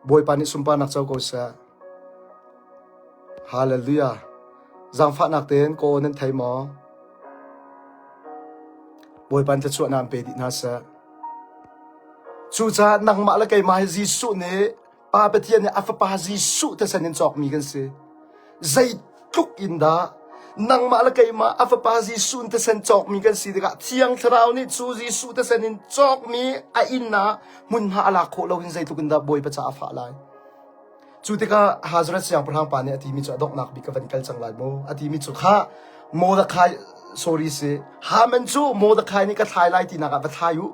Bawipa nih sunparnak co ko seh. Hallelujah. Zaangfahnak tein ka aw nan thei maw? Bawipa in thluachuahnak an pe dih hna seh. Cucaah nangmah le keimah hi Jesuh nih Pa Pathian nih a Fapa Jesuh thisen in cawkmi kan si. Zeitluk in dah nangmah le keimah a Fapa Jesuh in thisen cawkmi kan si tikah Thiang Thlarau nih cu Jesuh thisen in cawkmi a inn ah hmunhma a lak khawh lo hin zeitluk in dah Bawipa caah a fah lai. Cu tikah Hazareth siangpahrang pa nih a timi cu a donghnak bik ka van kal cang lai mu. A timi cu kha Mordecai sorry si Haman cu Mordecai nih ka thlai lai tinak ah va thlai u.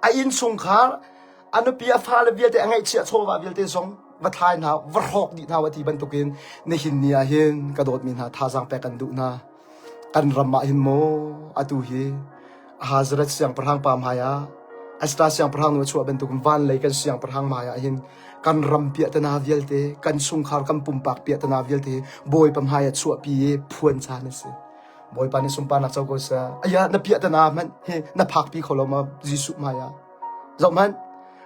A innchungkhar a nupi a fale vialte a ngeihchiah chawva vialte zong va thlai hna va hrawk dih hna a ti bantukin nihin ni ah hin ka dawtmi hna thazaang pek kan duh hna. Kan ram ah hin maw atu hi Hazareth siangpahrang pa hmai ah Esther siangpahrang nu a chuah bantukin van lei kan siangpahrang hmai ah hin kan ram piahtana vialte kan chungkhar kan pumpak piahtana vialte Bawipa hmai ah chuahpi i phuan caan a si. Bawipa nih sunparnak co ko seh. Aya na piahtana hmanh hi na phakpi kho lo ma Jesuh hmai ah. Zoh hmanh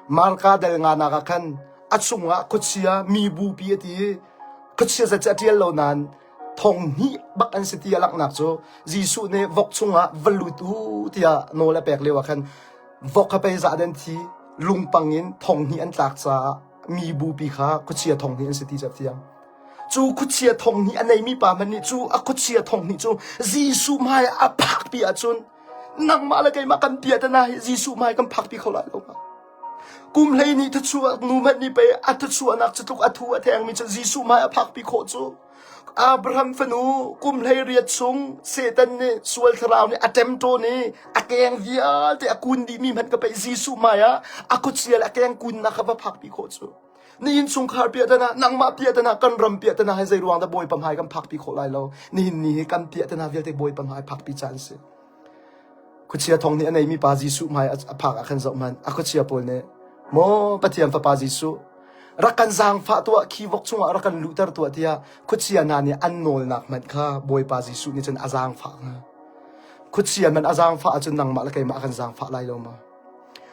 Marka dal nga nak ah khan a chungah khuachia mi bupi a ti i khuachia zat cu a ṭial lo nain thong hnih bak an si ti a langhnak cu Jesuh nih vok chungah va lut u tiah nawl a pek lio ah khan vok kha pei zah den thi lungpang in thong hnih an tlak caah mi bupi kha khuachia thong hnih an si ti cu a fiang. Cu khuachia thong hnih a neimi pa hmanh nih cu a khuachia thong hnih cu Jesuh hmai a phakpi ahcun nangmah le keimah kan piahtana hi Jesuh hmai kan phakpi kho lai lo ma. Kum hleihnih thuchuah nu hmanh nih pei a thuchuahnak cu tluk a thu a thengmi cu Jesuh hmai a phakpi khawh cu. Abraham fanu kum 18 chung Satan nih sual thlarau nih a ṭemṭawn i a keng vialte a kun dihmi hmanh ka pei Jesuh hmai ah a khuachia le a keng kunnak kha va phakpi khawh cu. Nihin chungkhar piahtana, nangmah piahtana, kan ram piahtana hi zei ruang dah Bawipa hmai kan phakpi khawh lai lo. Nihin ni hi kan piahtana vialte Bawipa hmai phakpi caan si. Khuachia thong nih a neimi pa Jesuh hmai a phak ah khan zoh hmanh. A khuachia pawl nih, Maw Pathian Fapa Jesuh, Rak kan zaangfah tuah, khi vok chungah rak kan luhter tuah tiah khuachia hna nih an nawlnak hmanh kha Bawipa Jesuh nih cun a zaangfah hna. Khuachia hmanh a zaangfah ahcun nangmah le keimah a kan zaangfah lai lo ma?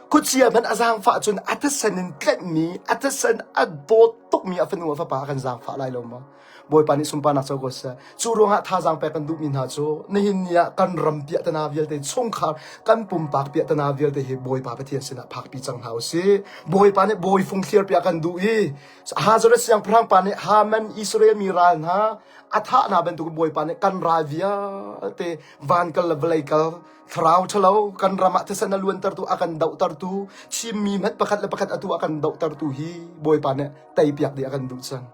Khuachia hmanh a zaangfah ahcun a thisen in tlenhmi, a thisen a dawt tukmi a fanu a fapa a kan zaangfah lai lo ma? Bawipa nih sunparnak co ko seh. Cu ruangah thazaang pek kan duhmi hna cu nihin ni ah kan ram piahtana vialte chungkhar kan pumpak piahtana vialte hi Bawipa Pathian sinah phakpi cang hna usih. Bawipa nih bawi fung thlir piah kan duh i Hazareth siangpahrang pa nih Haman Israel mi ral hna a thah hna bantuk Bawipa nih kan ral vialte van kal le vawlei kal thlarau ṭhalo kan ram ah thisen a luantertu a kan dohtertu Chinmi hmanh pakhat le pakhat atu a kan dohtertu hi Bawipa nih teipiak dih a kan duh cang.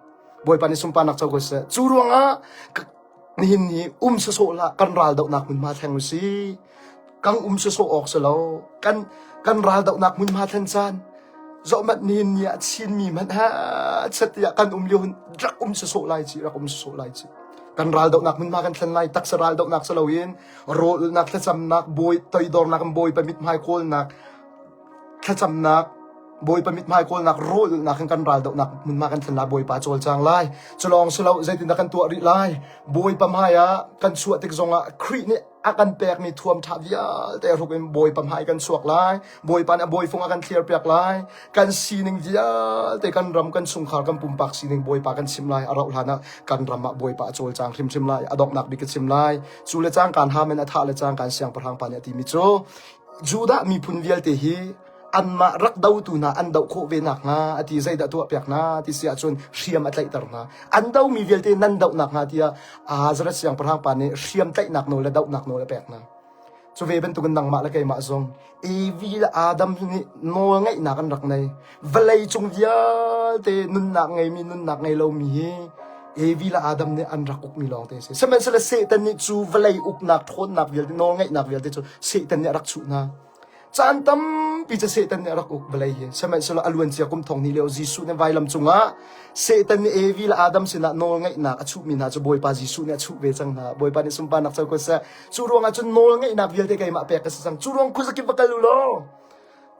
Bawipa nih sunparnak co ko seh. Cu ruangah nihin ni um sawsawh hlah kan ral dohnak hmunhma thleng u si. Kan um sawsawh awk si lo. Kan kan ral dohnak hmunhma thlen caan zohmanh nihin ni ah Chinmi hmanh ha chet tiah kan um lio hun rak um sawsawh lai ci rak um sawsawh lai ci. Kan ral dohnak hmunhma kan thlen lai taksa ral dohnak si loin rawlulnak thlacamnak bawi toidornak bawipa mithmai kawlnak thlacamnak Bawipa mithmai kawlnak rawlulhnak in kan raldohnak hmunhma kan thlen lai Bawipa cawlcang lai culawng si lo zeitindah kan tuah rih lai Bawipa hmai ah kan chuah tik zongah Khrih nih a kan pekmi thuam ṭha vialte hruk in Bawipa hmai kan chuak lai Bawipa nih a bawifung a kan thlir piak lai kan sining vialte kan ram kan chungkhar kan pumpak sining Bawipa kan chim lai a rauh hlan ah kan ram ah Bawipa a cawlcang hrimhrim lai a donghnak bik ka chim lai cu le cangkaan Haman a thah le cangkaan siangpahrang pa nih a timi cu Judah miphun vialte hi anmah rak dotu hna an doh khawh ve nakhnga a ti zeidah tuahpiak hna ti si ahcun hriam a tlaihter hna. An domi vialte nan doh nakhnga tiah Ahazareth siangpahrang pa nih hriam tlaihnak nawl le dohnak nawl a pek hna. Cu ve bantukin nangmah le keimah zong Evi le Adam nih nawl ngeihnak an rak nei. Vawlei cung vialte nunnak ngeimi nunnak ngei lomi hi Evi le Adam nih an rak ukmi lawngte a si. Sihmanhsehlaw Satan nih cu vawlei uknak ṭhawnnak vialte nawlngeihnak vialte cu Satan nih a rak chuh hna. Caan tampi cu Satan nih a rak uk vawlei hi. Sihmanhsehlaw a luancia kum thong hnih lio Jesuh nih vailam cungah Satan nih Evi le Adam sinah nawlngeihnak a chuhmi hna cu Bawipa Jesuh nih a chuh ve cang hna. Bawipa nih sunparnak co ko seh. Cu ruangah cun nawlngeihnak vialte keimah pek ka si cang. Cu ruang khuazakip va kal u law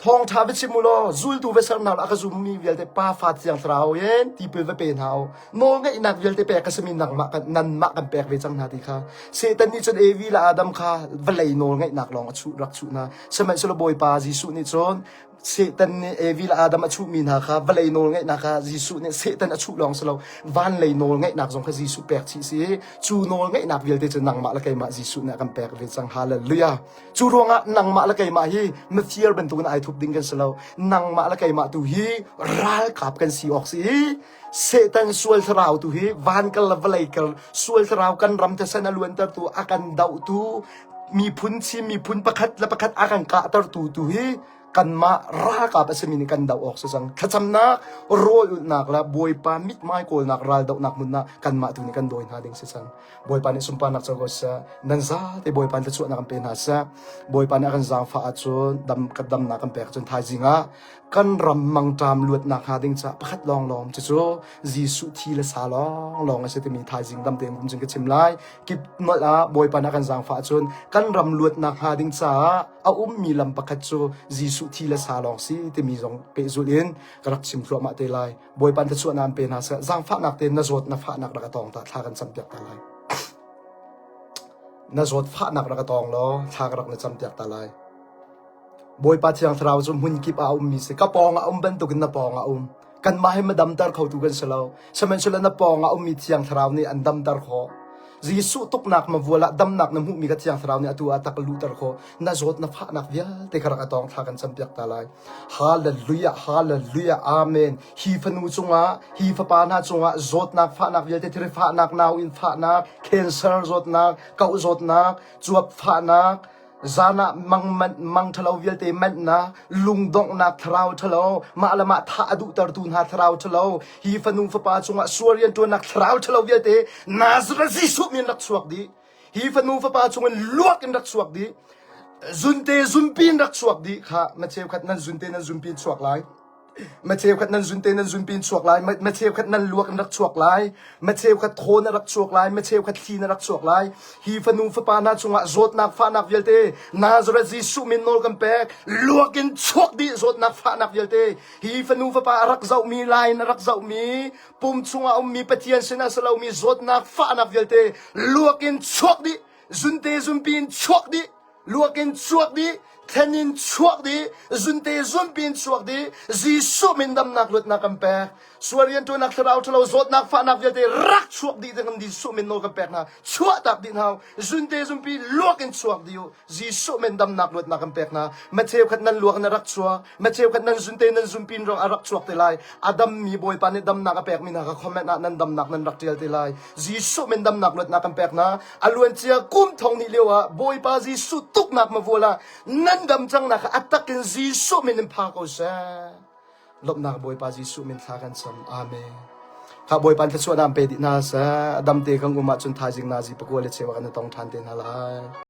Thawngṭha va chim u law zultu va ser hna a ka zummi vialte Pa Fa Thiang Thlarau in tipil va pe hna u. Nawlngeihnak vialte pek ka simi nangmah kan nanmah kan pek ve cang hna ti kha. Satan nih cun Evi le Adam kha vawlei nawlngeihnak lawng a chuh rak chuh hna. Sihmanhsehlaw Bawipa Jesuh nih cun Satan nih Evi le Adam a chuhmi hna kha vawlei nawlngeihnak kha Jesuh nih Satan a chuh lawng si lo van lei nawlngeihnak zong kha Jesuh pek chih si. Cu nawlngeihnak vialte cu nangmah le keimah Jesuh nih a kan pek ve cang. Hallelujah. Cu ruangah nangmah le keimah hi mafir bantukin ai thup ding kan si lo. Nangmah le keimah tu hi ralkap kan si awk si i Satan sual thlarau tu hi van kal le vawlei kal sual thlarau kan ram thisen a luantertu a kan dohtu miphun Chin miphun pakhat le pakhat a kan kahtertu tu hi kanmah ralkap a simi nih kan doh awk si cang. Thlacamnak, rawl ulhnak le Bawipa mithmai kawlnak raldohnak hmun ah kanmah tu nih kan dawi hna ding si cang. Bawipa nih sunparnak co ko seh. Nan zate Bawipa nih thluachuahnak kan pe hna seh. Bawipa nih a kan zaangfah ahcun dam kan damnak kan pek ahcun thaizing ah kan ram mangṭam luatnak hnga ding caah pakhat lawnglawng cucu Jesuh thi le sa lawnglawng a si timi thaizing dam tein kum cun ka chim lai. Kip nolh ah Bawipa nih a kan zaangfah ahcun kan ram luatnak hnga ding caah a ummi lam pakhat cu Jesuh thi le sa lawng si timi zong pehzulh in ka rak chim thluahmah te lai. Bawipa thluachuahnak an pe hna seh. Zaangfahnak tein na zawt na fahnak rak a tawng ta thla kan campiak ta lai. Na zawt fahnak rak a tawng law thla ka rak na campiak ta lai. Bawipa Thiang Thlarau cu hmun kip ah a ummi si. Ka pawng ah um bantukin na pawng ah um. Kanmah hi madamter khotu kan si lo. Sihmanhsehlaw na pawng ah ummi Thiang Thlarau nih an damter khawh. Jesuh tuknak mavual ah damnak na hmuhmi ka Thiang Thlarau nih atu ah tak luhter khawh. Na zawt na fahnak vialte kha rak a tawng thla kan campiak ta lai. Hallelujah, hallelujah, amen. Hi fanu cungah, hi fapa hna cungah zawtnak fahnak vialte thiri fahnak, nauinn fahnak, cancer zawtnak, kauh zawtnak, cuap fahnak, zan ah mang manh, mang ṭhalo vialte manhnak, lungdonghnak thlarau ṭhalo, mah le mah thah a duhtertu hna thlarau ṭhalo, hi fanu fapa cungah sual rianṭuannak thlarau ṭhalo vialte Nazareth Jesuh min rak chuak dih. Hi fanu fapa chungin luak in rak chuak dih. Zunte zunpi in rak chuak dih kha na cheukhat nan zunte nan zunpi in chuak lai. Ma cheukhat nan zunte nan zunpi in chuak lai, ma cheukhat nan luak in rak chuak lai, ma cheukhat thaw na rak chuak lai, ma cheukhat thli na rak chuak lai. Hi fanu fapa hna cungah zawtnak fahnak vialte Nazareth Jesuh min nawl kan pek. Luak in chuak dih zawtnak fahnak vialte. Hi fanu fapa a rak zohmi lai in a rak zohmi pum chungah ummi Pathian sinah si lomi zawtnak fahnak vialte luak in chuak dih. Zunte zunpi in chuak dih. Luak in chuak dih, thlen in chuak dih, zunte zunpi in chuak dih, Jesuh min damnak luatnak kan pek. Sual rianṭuannak thlarau ṭhalo zawtnak fahnak vialte rak chuak dih ding Jesuh min nawl kan pek hna. Chuahtak dih hna. Zunte zunpi luak in chuak dih u. Jesuh min damnak luatnak kan pek hna. Ma cheukhat nan luak in a rak chuak. Ma cheukhat nan zunte nan zunpi in rong a rak chuak te lai. A dammi Bawipa nih damnak a pekmi hna kha comment ah nan damnak nan rak ṭial te lai. Jesuh min damnak luatnak kan pek hna. A luancia kum thong hnih lio ah Bawipa Jesuh tuknak mavual ah nan dam cangnak kha a tak in Jesuh min in pha ko seh. Lawmhnak Bawipa Jesuh min thla kan cam. Amen. Kha Bawipa thluachuah na pe dih hna seh. Dam te kan um ahcun thaizing nazi pakua le cheu ah kan i tong ṭhan te hna lai.